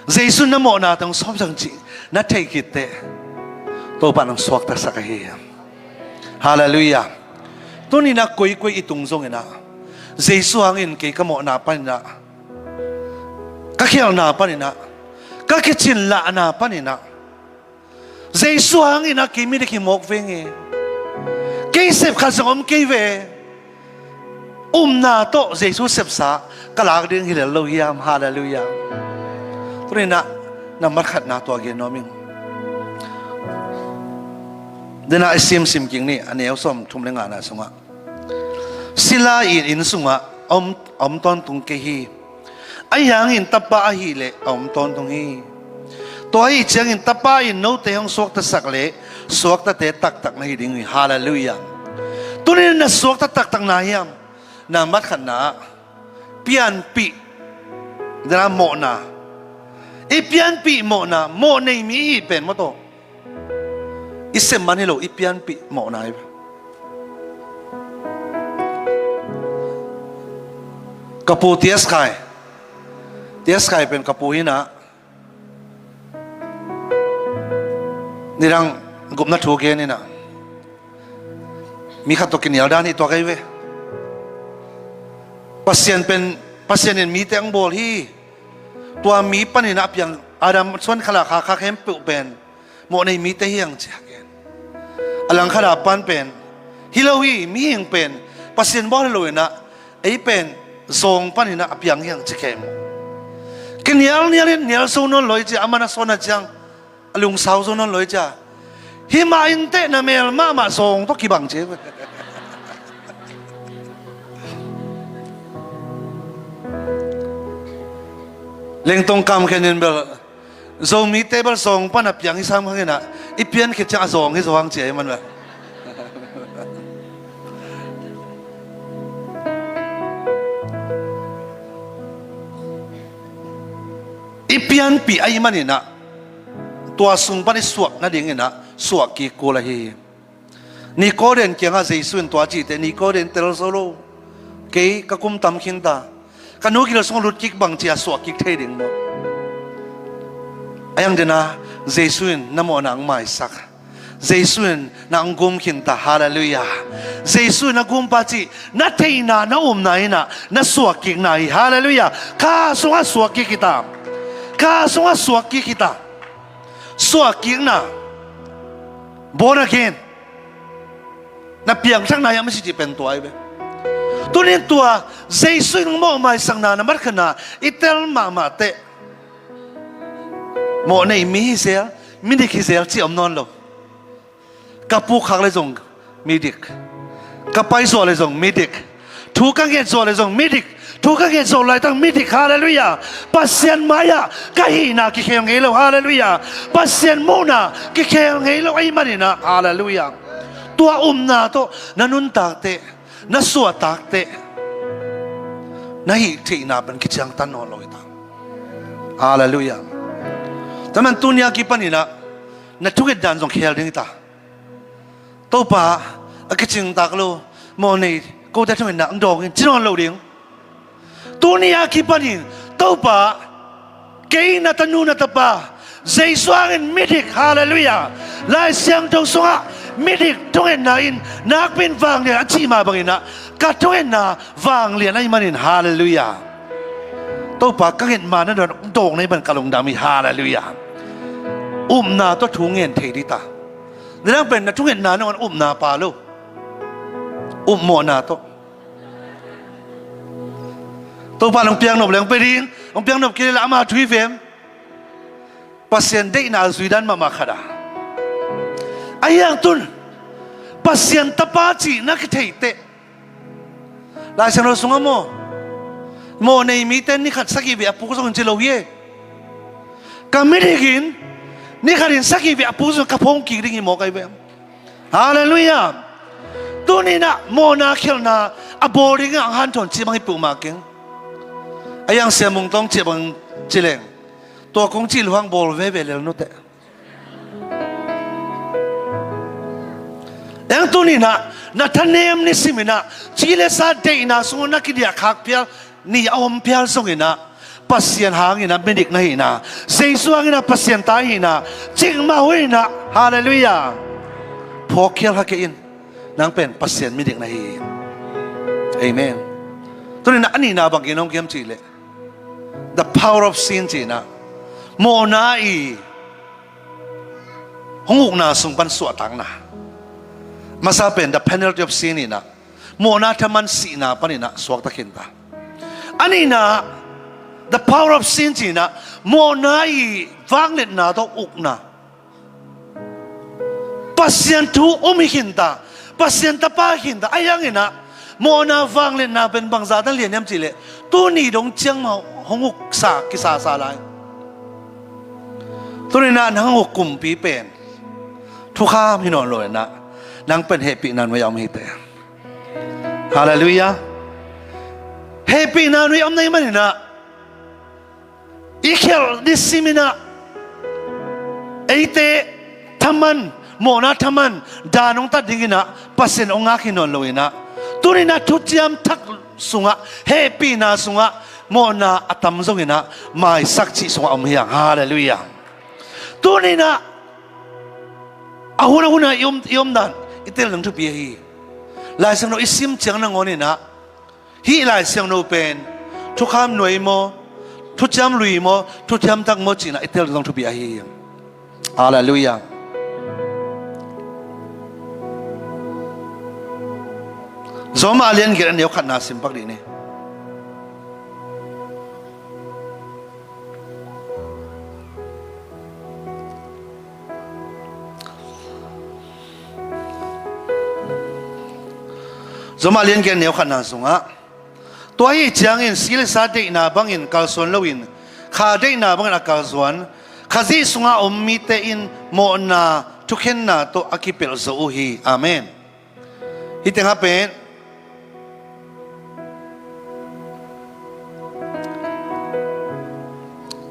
Jesu na mawhna tawh hong sawm zang cih na theih khit teh, Topa hong suaktasak ahi. Halleluiah. Tuni na koikoi i tung zongin ah, Jesu hangin kei ka mawhna panin ah, ka khialhna panin ah, ka kicinlahna panin ah, Jesu hangin ah kei midik hi mawk veng e. Kei sep khat zong om kei ve. Upna tawh Jesu sepsa ka lak ding hi lel lo hiam? Halleluiah. Tuni na, na mat khatna tua gen nuam ing. Dena i simsim kik ni, a neu sawm thum le ngana sungah, sila in inn sungah a om, a om tawntung kei hi. Ahi hangin Tapa ahih leh a om tawntung hi. Tua ahih ciangin Tapa in note hong suaktasak leh suaktate taktak na hi ding hi. Halleluiah. Tuni na suakta taktak na hiam? Na mat khatna ah, pianpih, dena mawhna. I pianpih mawhna, mawh nei mi i hih pen maw tawh, i sem man hi lo, i pianpih mawhna hi. Ka pu T S Khai, T S Khai pen ka pu hi na, nidang gupna thu gen hi na, mi khat tawh kinial dan hi tuak ahi ve. Pasian pen, Pasian in mite hong bawl hi. Tua mi panin a piang Adam suan khala kha kha khempeuh pen mawh nei mite hi hang ci a gen. A langkhat a pan pen, hi lo hi, mihing pen Pasian bawl hi lo in ah, ei pen zawng panin ah a piang hi hang ci khem. Kinial nial in nial zo nawn lo hi ci a, a man a sawn a ciang a lungsau zo nawn lo hi ci a. Hi mah in teh na mel mahmah zawng tawh kibang ci. Lengtong kam khen in bel, Zomite bel zawng pan a piang hi sam kha khin ah, i pian khit ciang a zawng hi zawng ci a hi man bel. I pianpih ahih manin ah, tua sung pan i suak nadingin ah suak kik kul ahi hi. Nikodem kiangah Jesu in tua cih teh, Nikodem tel zo lo, kei ka kum tam khin ta, ka nu gil sungah lut kik bang ci a suak kik thei ding maw? Ahi hang dena Jesu in na mawhna hong maisak. Jesu in na hong gum khin ta. Halleluiah. Jesu in na gumpa cih na theihna, na upna in ah na suak kikna hi. Halleluiah. Kha sungah suak kik hi ta. Kha sungah suak kik hi ta. Suak kikna, born again, na piangthakna hiam a si cih pen tua ahi ve. Tunin tua Jesu in hong mawh maisakna na mat khatna i tel mahmah teh, mawh nei mi hi zel, midik hi zel cih om nawn lo. Ka puk khak le zong midik, ka pai zuah le zong midik, thu ka nget zuah le zong midik, thu ka nget zuah laitak midik. Halleluiah. Pasian mai-ah ka hihna kikhel ngei lo. Halleluiah. Pasian muhna kikhel ngei lo ahih manin ah. Halleluiah. Tua upna tawh na nuntak teh, na suahtak teh, na hih theihna pen kiciangtan nawn lo hi ta. Halleluiah. Tua man tuni a kipanin ah na thunget dan zong khel ding hi ta. Topa, a kicingtak lo, mawh nei, kote thungetna hong dawng in ci nawn lo ding. Tuni a kipanin Topa, kei na tanu na tapa Jesu hangin midik, halleluiah. Lai Siangtho sungah midik thungetna in nakpi in vanglian a cih mah banginah ka thungetna vanglian ahih manin, halleluiah. Topa, ka nget ma na dawn dawk na hi ban ka lungdam hi, halleluiah. Upna tawh thu ngen thei dita. Nidang pen na thungetna nangawn upna pa lo. Upmawhna tawh. Topa nong piaknop leng pe ding, nong piaknop kei le ama thu hi vem. Pasian deihna a zuidan mahmah khat a, a hiang tun Pasian tapa cih na kitheiteh. Lai Siangtho sungah maw, mawh nei mite nikhat sagih vei a puk zongin ci lo hi e. Ka midikin nikhatin sagih vei a puk zongin ka phawng kik ding hi maw kai vem. Halleluiah. Tuninah mawhna khialhna a bawl dingah ang hanthawn cih bang hi peuhmah keng. A hiang Sia Mung Tawng cih bang ci leng, tua kong cih luhang bawl veve lel nuteh. Eng tuninah na thanem nisiminah ci le sa deihna sungah na kidiah khak phial ni a om phial zonginah Pasian hanginah midik na hihna, Jesu hanginah Pasian ta hihna, cikmah huinah, halleluiah. Phawkkhial kha kei in, nang pen Pasian midik na hi. Amen. Tuninah a nihna bang kei nong kiam cihleh, the power of sin cihnah, mawhna i hong ukna sung pan suahtakna. Masa pen the penalty of sin inah, mawhna thaman sihna paninah suakta khinta. A nihna, the power of sin cihnah, mawhna i vangliatna tawh ukna. Pasian thu um hi khinta, Pasian tapa hi khinta, a hianginah mawhna vangliatna pen bangzah tan lian hiam cihleh, tuni dong ciangmah hong uksa kisasa lai. Tuninah nang hong uk kumpi pen thukham hi nawn lo inah, nang pen hehpihna nuai a om hiteh. Halleluiah. Hehpihna nuai a om na hi maninah i khialh nisiminah eite thaman, mawhna thaman dan hong tat dinginah Pasian hong ngak hi nawn loinah, tuninah thuciam thak sungah, hehpihna sungah mawhna a tam zonginah maisak cih sungah om hiang. Halleluiah. Tuninah a hun a hunah i om, i omdan i tel dong thupi ahi. Lai Siangtho i sim ciang nangawninah hih Lai Siangtho pen thukham nuai maw, thuciam lui maw, thuciam thak maw cihnah i tel dong thupi ahi. Halleluiah. Roma a lian giat a neu khatna simpak dih ni. Roma a lian giat a neu khatna sungah, tua hi ciangin si le sa deihna bangin kalsuan loin kha deihna bangin a kalsuan Khazih sungah a om mite in mawhna thukhenna tawh a kipelh zo uh hi. Amen. Hih tengah pen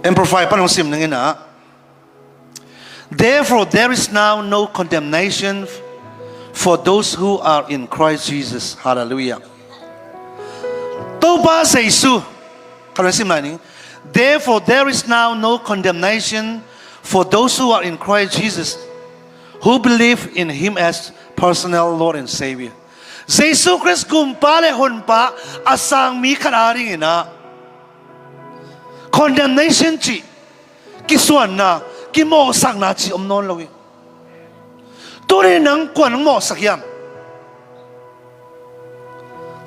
Amplify pan hong sim ning inah, "Therefore there is now no condemnation for those who are in Christ Jesus." Halleluiah. Topa Jesu, khat hong sim lai ning. "Therefore there is now no condemnation for those who are in Christ Jesus, who believe in him as personal Lord and Savior." Jesu Khrist gumpa le honpa a sang mi khat a dinginah condemnation cih, kisuanna, kimawhsakna cih om nawn lo hi. Tuni nang kuan hong mawhsak hiam?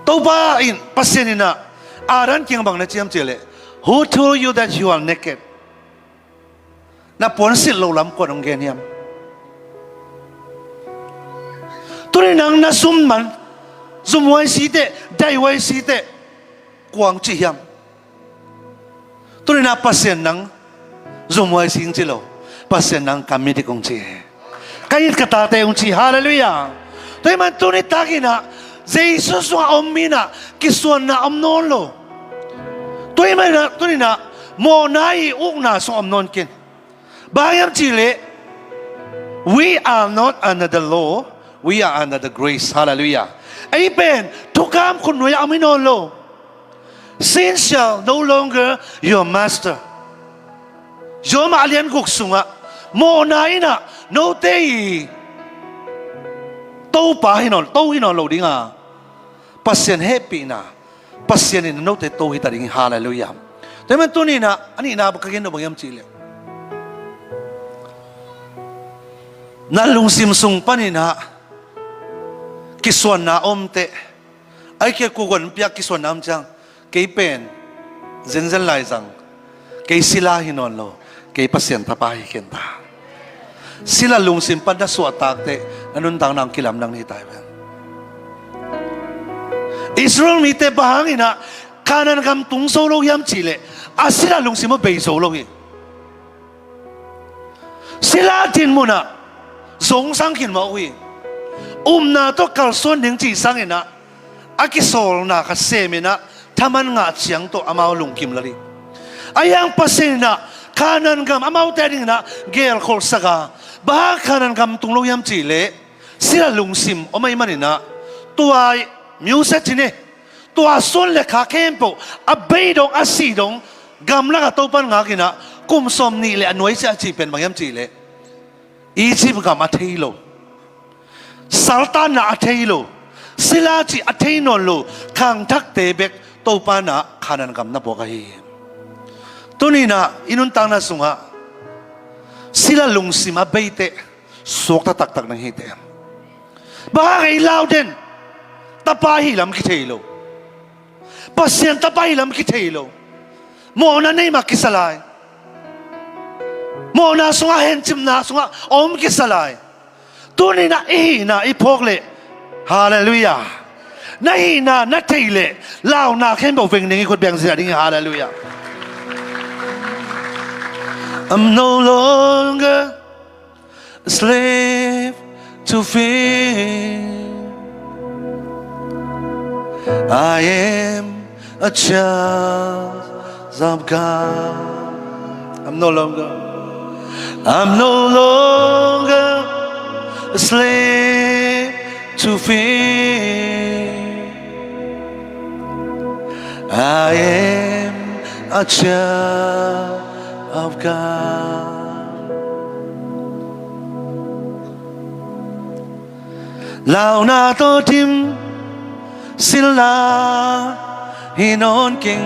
Topa in, Pasian inah Adam kiang bang na ci hiam cihleh, "Who told you that you are naked?" Na puan silh loh lam kuan hong gen hiam? Tuni nang na zum man, zumhuai siteh, daihuai siteh, kuang cih hiam? Tuninah Pasian nang zumhuai si hong ci lo, Pasian nang ka midik hong ci hi. Ka it ka tate hong ci. Halleluiah. Tua hi man tuni takinah Jesu sungah om minah kisuanna om nawn lo. Tua hi manah tuninah mawhna i ukna sungah om nawn ken. Bang hiam cihleh, we are not under the law, we are under the grace. Halleluiah. Ei pen thukham khutnuai a om hi nawn lo. Sin shall no longer your master. Rom a lian guk sungah mawhna in ah note i topa hi nawn, to hi nawn lo ding a, Pasian hehpihna, Pasian in note to hi ta ding hi. Halleluiah. Tua ahih manin tuni-in ah a nihna ka gen nop bang hiam cih leh, na lungsim sung panin ah kisuanna om teh, ahih kei leh kua guan piak kisuanna om ciang, kei pen zenzen lai zang, kei sila hi nawn lo, kei Pasian tapa hi khin ta. Sila lungsim pan na suahtak teh, na nuntakna hong kilamdang na hi ta hi pen. Israel mite bang hangin ah Kanaan gam tung zo lo hiam cih leh, a sila lungsim a bei zo lo hi. Sila dinmun ah zong sang khin mah uh hi. Upna tawh kalsuan ding cih sangin ah a kisawlna khat semin ah thaman ngah ciang tawh amau lungkim lel hi. Ahi hang Pasian in ah Kanaan gam amaute adingin ah gelkholhsak a, bang hang Kanaan gam tung lo hiam cih leh, sila lungsim om ahih manin ah, tua music ci ni, tua suan le kha khempeuh a bei dong, a sih dong, gamlak ah Topa'n ngakin ah kum sawmnih le a nuai ciang a cih pen bang hiam cih leh, Egypt gam a thei lo, saltanna a thei lo, sila cih a thei nawn lo khangthakte bek Topa'n ah Kanaan gam na puak ahi hi. Tuni-in ah i nuntakna sungah sila lungsim a bei teh, suakta taktak na hi teh. Bang hang ei lau den, tapa hi lam kithei lo, Pasian tapa hi lam kithei lo, mawhna nei mah kisa lai, mawhna sungah, hencipna sungah om kisa lai. Tuni-in ah i hihna i phawk leh, halleluiah, na hihna na theih leh, launa khempeuh veng ding hi, khut beng zia ding hi. Halleluiah. I'm no longer a slave to fear. I am a child of God. I'm no longer, I'm no longer a slave to fear. I am a child of God. Launa tawh dim, silna hi nawn keng,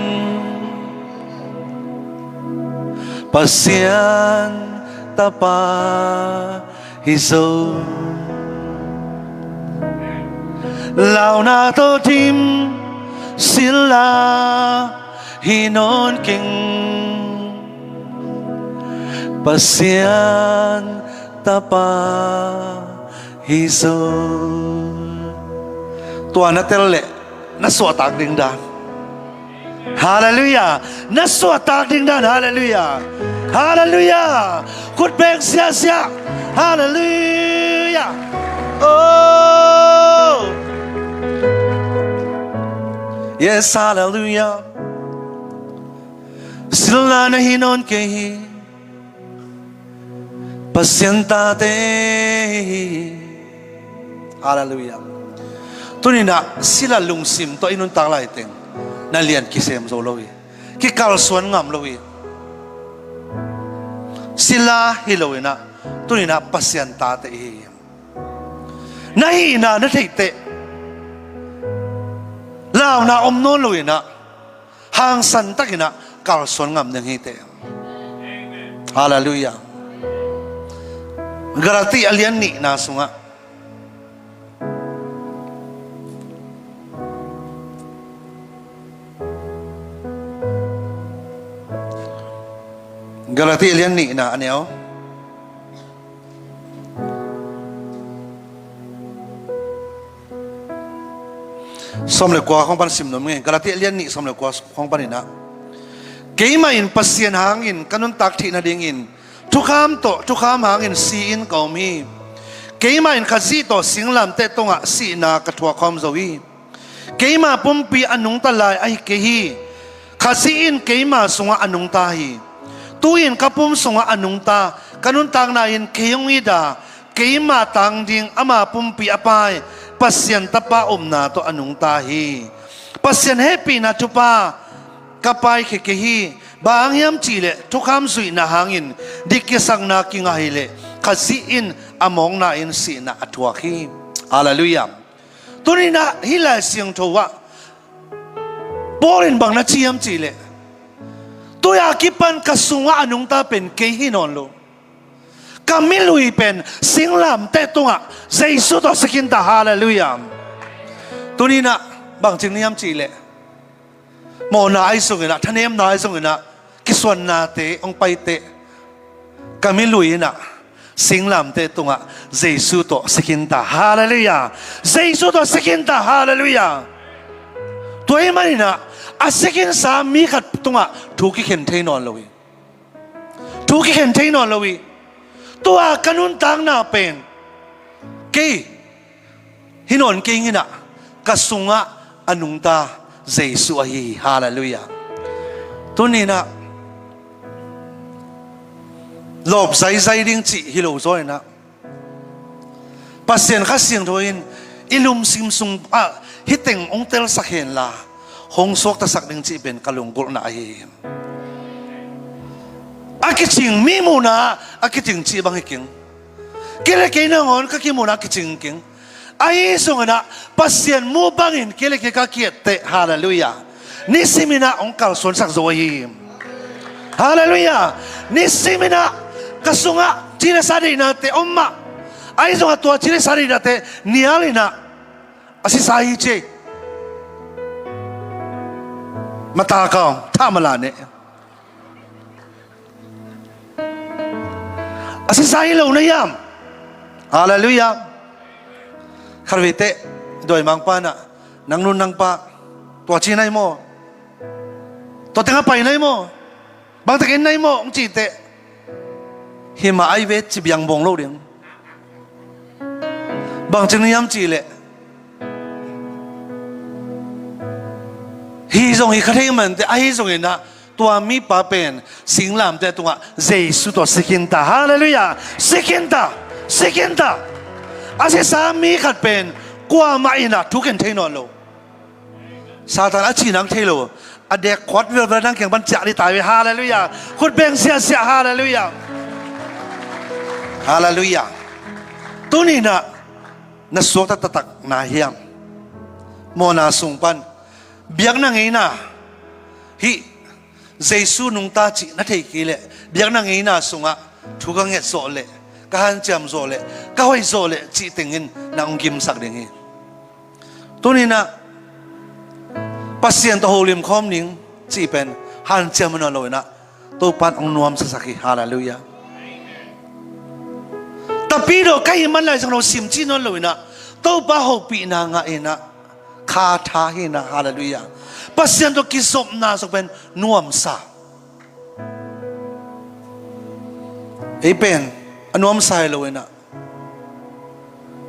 Pasian tapa hi zo. Launa tawh dim, silna hi nawn keng, Pasian tapa hi zo. Tua na tel leh na suahtak ding dan. Halleluiah. Na suahtak ding dan. Halleluiah. Halleluiah. Khut beng siasia. Halleluiah. Oh, yes, halleluiah. Silna na hi nawn kei hi. Pasian tate hi. Halleluiah. Tuni-in ah sila lungsim tawh i nuntak laiteng, na lian kisem zo lo hi, kikalsuan ngam lo hi. Sila hi lo-in ah, tuni-in ah Pasian tate i hi hi. Na hihna na theih teh, launa om nawn lo-in ah, hangsan takin ah kalsuan ngam ding hi teh. Halleluiah. Galati a lian nihna sungah, Galati a lian nihna a neu sawm le kua khawng pan sim nuam ing e. Galati a lian nih sawm le kua khawng panin ah, keimah in Pasian hangin ka nuntak theih nadingin thukham tawh, thukham hangin si-in ka om hi. Keimah in Khazih tawh singlamteh tungah sihna ka thuak khawm zo hi. Keima pumpi a nungta lai ahi kei hi. Khazih in keima sungah a nungta hi. Tu-in ka pum sungah a nungta, ka nuntakna in kei hong it a, keima tang ding ama pumpi a pai Pasian Tapa omna tawh a nungta hi. Pasian hehpihna thupha ka paikhia kei hi. Bang hang hiam cihleh thukham zuihna hangin dik kisakna kingah hileh Khazih in a mawkna in sihna a thuak hi. Halleluiah. Tuninah hih Lai Siangtho ah Paul in bang na ci hiam cihleh, tui a kipan ka sungah a nungta pen kei hi nawn lo. Ka milui pen singlamteh tungah Jesu tawh si khinta. Halleluiah. Tuninah bangcing ni hiam cihleh, mawhna ahi zonginah, thanemna ahi zonginah, kisuannate hong paiteh, ka milui inah singlamteh tungah Jesu tawh si khinta. Halleluiah. Jesu tawh si khinta. Halleluiah. Tua ahih maninah a si khinsa mi khat tungah thu kikhen thei nawn lo hi. Thu kikhen thei nawn lo hi. Tua ka nuntakna pen kei hi nawn kei inah, ka sungah a nungta Jesu ahi hi. Halleluiah. Tuninah lawp zaizai ding cih hi lo zaw inah, Pasian Kha Siangtho in i lungsim sungah hih teng hong telsak henla, hong suaktasak ding cih pen ka lunggulhna ahi hi. A kicing mi muhna a kicing cih bang hi keng. Kei le kei nangawn ka kimuhna a kicing keng. Ahi zonginah Pasian muh bangin kei le kei ka ki-etteh. Halleluiah. Nisiminah hong kalsuansak zo ahi hi. Halleluiah. Nisiminah ka sungah ci le sa deihnate om mah. Ahi zongah tua ci le sa deihnate nial inah a sisa hi ci ei. Mata kau tha mala neh. A sisa hi lo na hiam? Halleluiah. Khatvei teh dawimangpa inah, nang nu nang pa, tua ci nai maw? Tua tengah pai nai maw? Bangtakin nai maw hong cih teh, hi mah ahi ve ci biang bawng lo ding. Bangcing ni hiam cihleh, hi zong hi kha thei mah inteh, ahi zonginah tua mipa pen singlamteh tungah Jesu tawh si khinta. Halleluiah. Si khinta. Si khinta. A sisa mi khat pen kuamah inah thu khen thei nawn lo. Satan a cih nang thei lo. A dek khuat velvel nang kiang pan ciah dih ta ve. Halleluiah. Khut beng siahsiah. Halleluiah. Halleluiah. Tuninah na suakta taktak na hiam? Mawhna sung pan biakna ngeina, hih Jesu nungta cih na thei kei leh, biakna ngeina sungah thu ka nget zawh leh, ka hanciam zawh leh, ka hoih zawh leh cih tengin na hong gimsak ding hi. Tuninah Pasian tawh holim khawm ning cih pen hanciam nawn lo inah, Topa in hong nuamsasak hi. Halleluiah. Tapidaw ka hih man Lai Siangtho sim cih nawn lo inah, Topa hopihna ngah inah, kha tha hi inah. Halleluiah. Pasian tawh kizopna suk pen nuamsa. Ei pen a nuamsa hi lo inah,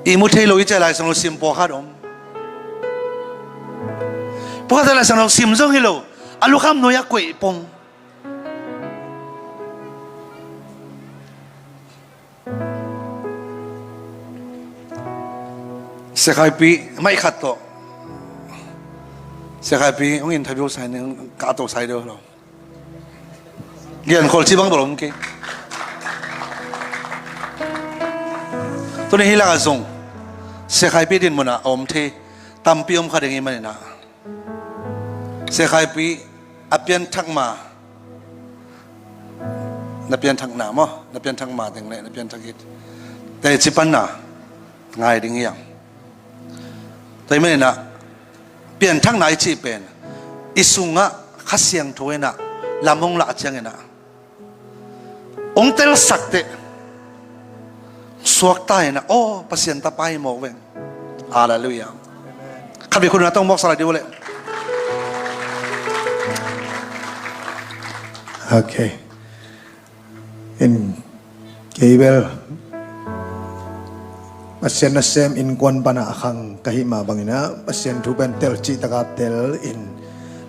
ihmu thei lo i ci a Lai Siangtho sim pawlkhat om. Pawlkhat a Lai Siangtho sim zong hi lo, a lukham nuai a koih pong. Sekhaipi maih khat tawh, Sekhaipi hong interview sai ning, ka to sai deuh lo. Lian khol ci bang bawlh om kei. Tuni hi lakah zong Sekhaipi din munah a om thei tampi om kha ding hi maninah, Sekhaipi a pianthak ma, na pianthakna maw, na pianthak ma ding le na pianthak it teci panna ngai ding hiam? Tua hi maninah pianthakna i cih pen i sungah Kha Siangtho inah lam hong lah cianginah hong telsak teh, suakta inah, aw, Pasian tapa hi mawk veng. Halleluiah. Khatvei khut nunah tawh mawksak lai dih uh leh. Ok. In kei bel Pasian nasem innkuan panah a khang ka hih mah banginah Pasian thu pen tel cihtaka tel in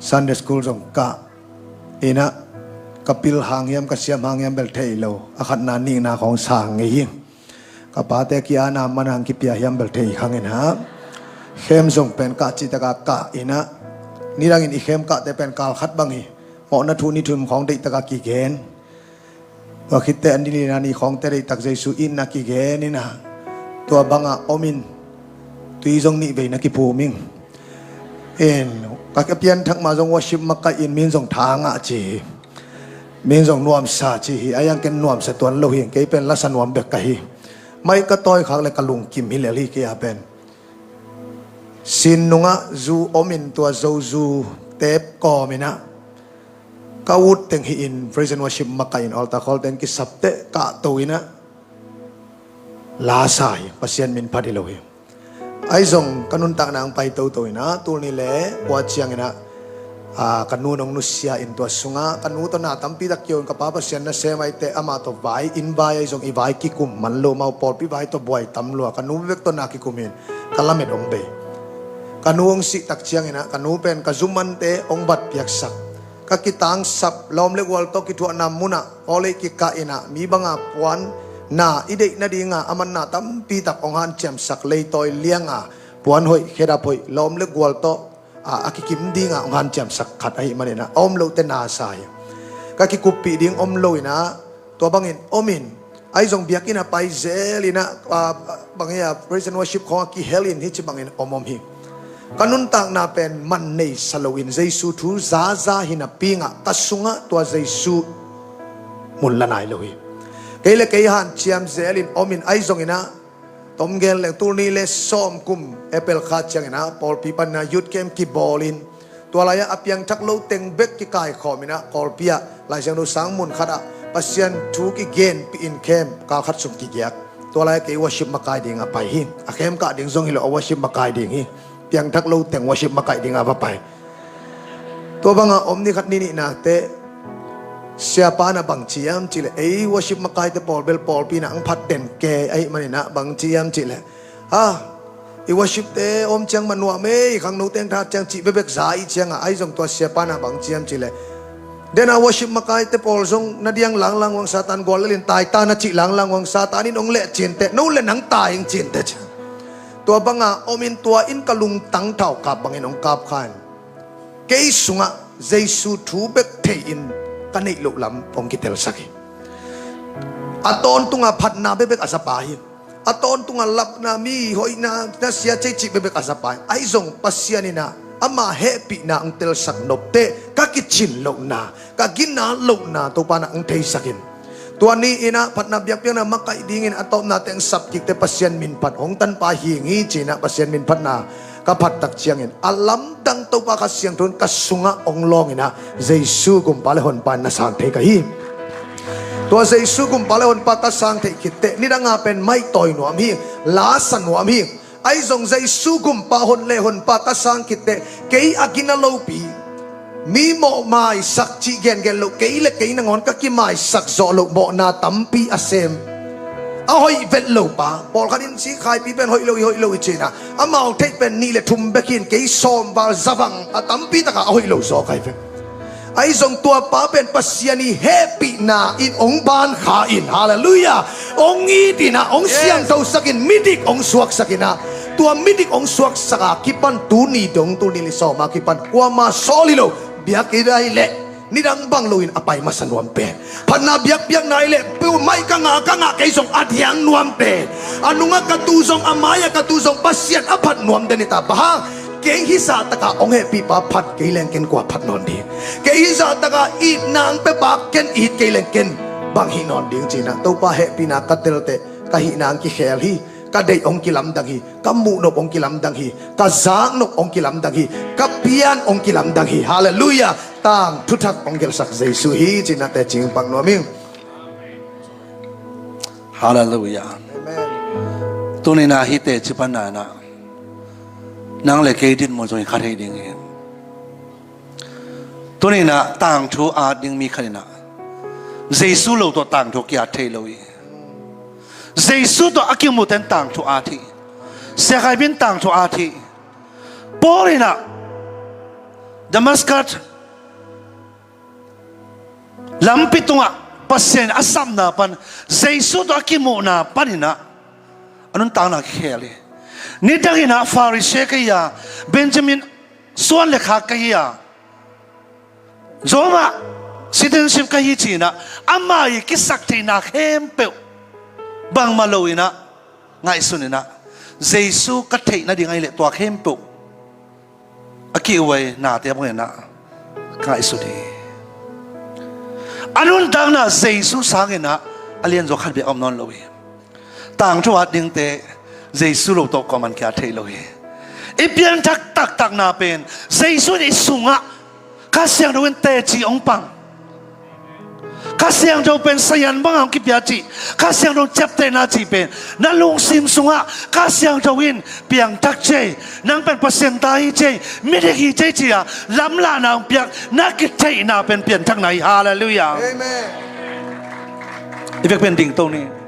Sunday school zong kah inah, ka pil hang hiam ka siam hang hiam bel thei lo, a khatna nihna khawng sang ngei hi. Ka pate ki-ana man hang kipia hiam bel thei khang inah, khem zong pen kah cihtaka kah inah, Nidangin i khemkahte pen kal khat bang hi. Mawhna thu ni thum khawng deihtak a kigen. Tua khitte a ni lina ni khawngte deihtak Jesu itna kigen in ah, tua bangah om in, tui zong nih vei na kiphum ing. In, ka pianthak mah zong worship makaih in, min zong tha ngah ci hi. Min zong nuamsa ci hi. A iang ken nuamsa tuan lo hi. Kei pen lasa nuam bek ka hi. Maih ka tawi khak le ka lungkim hi lel hi kei a pen. Sin nungah zu om in, tua Zo zu tep kawm in ah, ka ut teng hi in, praise and worship makaih in, altar call teng kisap teh kahto in ah, lasa hi. Pasian min phat hi lo hi. Ahi zong ka nuntakna hong pai toto in ah, tul nih le kua ciangin ah, aa, ka nu nong nusia in, tua sungah ka nu tawh na tampi tak kio in, ka Pa Pasian nasem ahih teh amah tawh vai, inn vai ahi zong i vai kikum man lo, amau pawlpi vai tawh buai tam lua, ka nu bek tawh na kikum hi in, ka lamet hong bei. Ka nu hong sih tak ciangin ah, ka nu pen ka zumante hong bat piaksak, ka kitangsap, lawm le gual tawh kithuahna munah aw lei kikah in ah, mi banga puan na i deih nadinga a manna tampi tak hong hanciamsak, leitawi lianga puan hoih, khedap hoih, lawm le gual tawh a, a kikim dinga hong hanciamsak khat ahih manin ah, a om lote nasa hi. Ka kikuppih ding om lo in ah, tua bangin om in, ahi zong biakinn a pai zel in ah, a, bang hi a, praise and worship khawng a kihel in, hih ci bangin om om hi. Ka nuntakna pen man neisa lo in, Jesu thu zaza hi napi in ah, ka sungah tua Jesu mun la nai lo hi. Kei le kei hanciam zel in om in, ahi zong in ah, tom gen leng tul nih le sawm kum April kha ciangin ah, pawlpi panin ah youth camp kibawl in, tua lai-ah a piangthak lo teng bek kikaikhawm in ah, Kawlpi ah Lai Siangtho sang mun khat ah Pasian thu kigenpih in, camp kal khat sung kigiak. Tua lai-ah kei worship makai ding a pai hi. A khemkah ding zong hi lo, a worship makai ding hi. Piangthak lo teng worship makaih ding a va pai. Tua banga om ni khat ni nihna teh, siapa in ah bang ci hiam cih leh, ei worship makaite pawl bel pawlpi in ah hong phat den kei ahih manin ah bang ci hiam cih leh, ha, i worship te om ciang man nuam ei, khangno teng that ciang cih bekbek za i ciangah, ahi zong tua siapa in ah bang ci hiam cih leh, den a worship makaite pawl zong na diang langlang uang, Satan gual lel in tai ta na cih langlang uang, Satan in hong leh cin teh, no le nang tai ing cin teh ci. Tua banga om in, tua in ka lungtang thaukap bangin hong kap kha in, kei sungah Jesu thu bek thei in ka neih loh lam hong kitelsak hi. A tawntunga phatna bekbek a zapa hi. A tawntunga lapna, mi hoihna, na sia cei cih bekbek a zapa hi. Ahi zong Pasian in ah ama hehpihna hong telsak nop teh, ka kicin lohna, ka gina lohna Topa in ah hong theisak in. Tua ni in ah phatna biakpiakna makaih dingin a tawpna teng sap kik teh, Pasian min phat, hong tanpa hing hi ci in ah Pasian min phatna ka phat tak ciangin, a lamdang Topa Kha Siangtho in ka sungah hong lawng in ah, Jesu Gumpa le Honpa in na sang thei ka hi. Tua Jesu Gumpa le Honpa ka sang theih khit teh, nidang a pen maihtawi nuam hi, lasa nuam hi. Ahi zong Jesu Gumpa hon le Honpa ka sang khit teh, kei a gina lopi, mi mawh maisak cih gengen lo, kei le kei nangawn ka kimaisak zawh loh mawhna tampi a sem. A hoih vet lo pa, pawlkhat in si khaipi pen hoih lo hi, hoih lo hi ci in ah, amau theih pen nih le thum bek hi in, kei sawm val za vang a tampi takah a hoih lo zaw ka hi ve. Ahi zong tua pa pen Pasian i hehpihna in hong ban kha in, halleluiah, hong it in ah, hong siangthosak in, midik hong suaksak in ah, tua midik hong suaksak a kipan tuni dong, tuni le sawm a kipan kuama sawl hi lo, biakinn ah hi leh nidang bang loin a pai masa nuam pen, phatna biakpiakna hi leh, peuhmah ka ngah, ka ngah kei zong a diang nuam pen, a nungah ka tu zong, a mai-ah ka tu zong, Pasian a phat nuam den hi ta. Bang hang? Kei hih zahtakah hong hehpihpa phat kei leng ken kua phat nawn ding? Kei hih zahtakah itna hong piapa ken it kei leng ken bang hih nawn ding ci in ah, Topa hehpihna ka tel teh, ka hihna hong kikhel hi. Ka deih hong kilamdang hi. Ka muhnop hong kilamdang hi. Ka zaknop hong kilamdang hi. Ka pian hong kilamdang hi. Halleluiah. Tangthu thak hong gelsak Jesu hi ci in ah teci hong pak nuam ing. Halleluiah. Amen. Tuni in ah hih teci panna in ah, nang le kei dinmun zong hi kha thei ding hi. Tuni in ah tangthu at ding mi khat in ah, Jesu lo tawh tangthu ki-at thei lo hi. Jesu tawh a kimuhte in tangthu at hi. Sia Khai Bing in tangthu at hi. Paul in ah Damascus lampi tungah Pasian in a sapna pan, Jesu tawh a kimuhna pan in ah a nuntakna kikhel hi. Nidang in ah Pharisee kei a, Benjamin suan le khak ka hi a, Rome ah citizenship ka hi ci-in ah, amah i kisaktheihna khempeuh bangmah lo-in ah ngaihsun in ah, Jesu ka theih nading ahih leh tua khempeuh a kihuai nate bangin ah ngaihsun hi. A nuntakna Jesu sangin ah a lianzaw khat bek a om nawn lo hi. Tangthu at dingte Jesu lo tawh kuaman kia thei lo hi. I pianthak taktakna pen Jesu in i sungah Kha Siangtho in teci hong pang. Kha Siangtho pen sazian bangah hong kipia cih, Kha Siangtho ciaptehna cih pen na lungsim sungah Kha Siangtho in piangthak cei, nang pen Pasian ta hi cei, midik hi cei ci-a lamlahna hong piak na kitheihna pen pianthakna hi. Halleluiah. Amen. I vek pen dingto ni.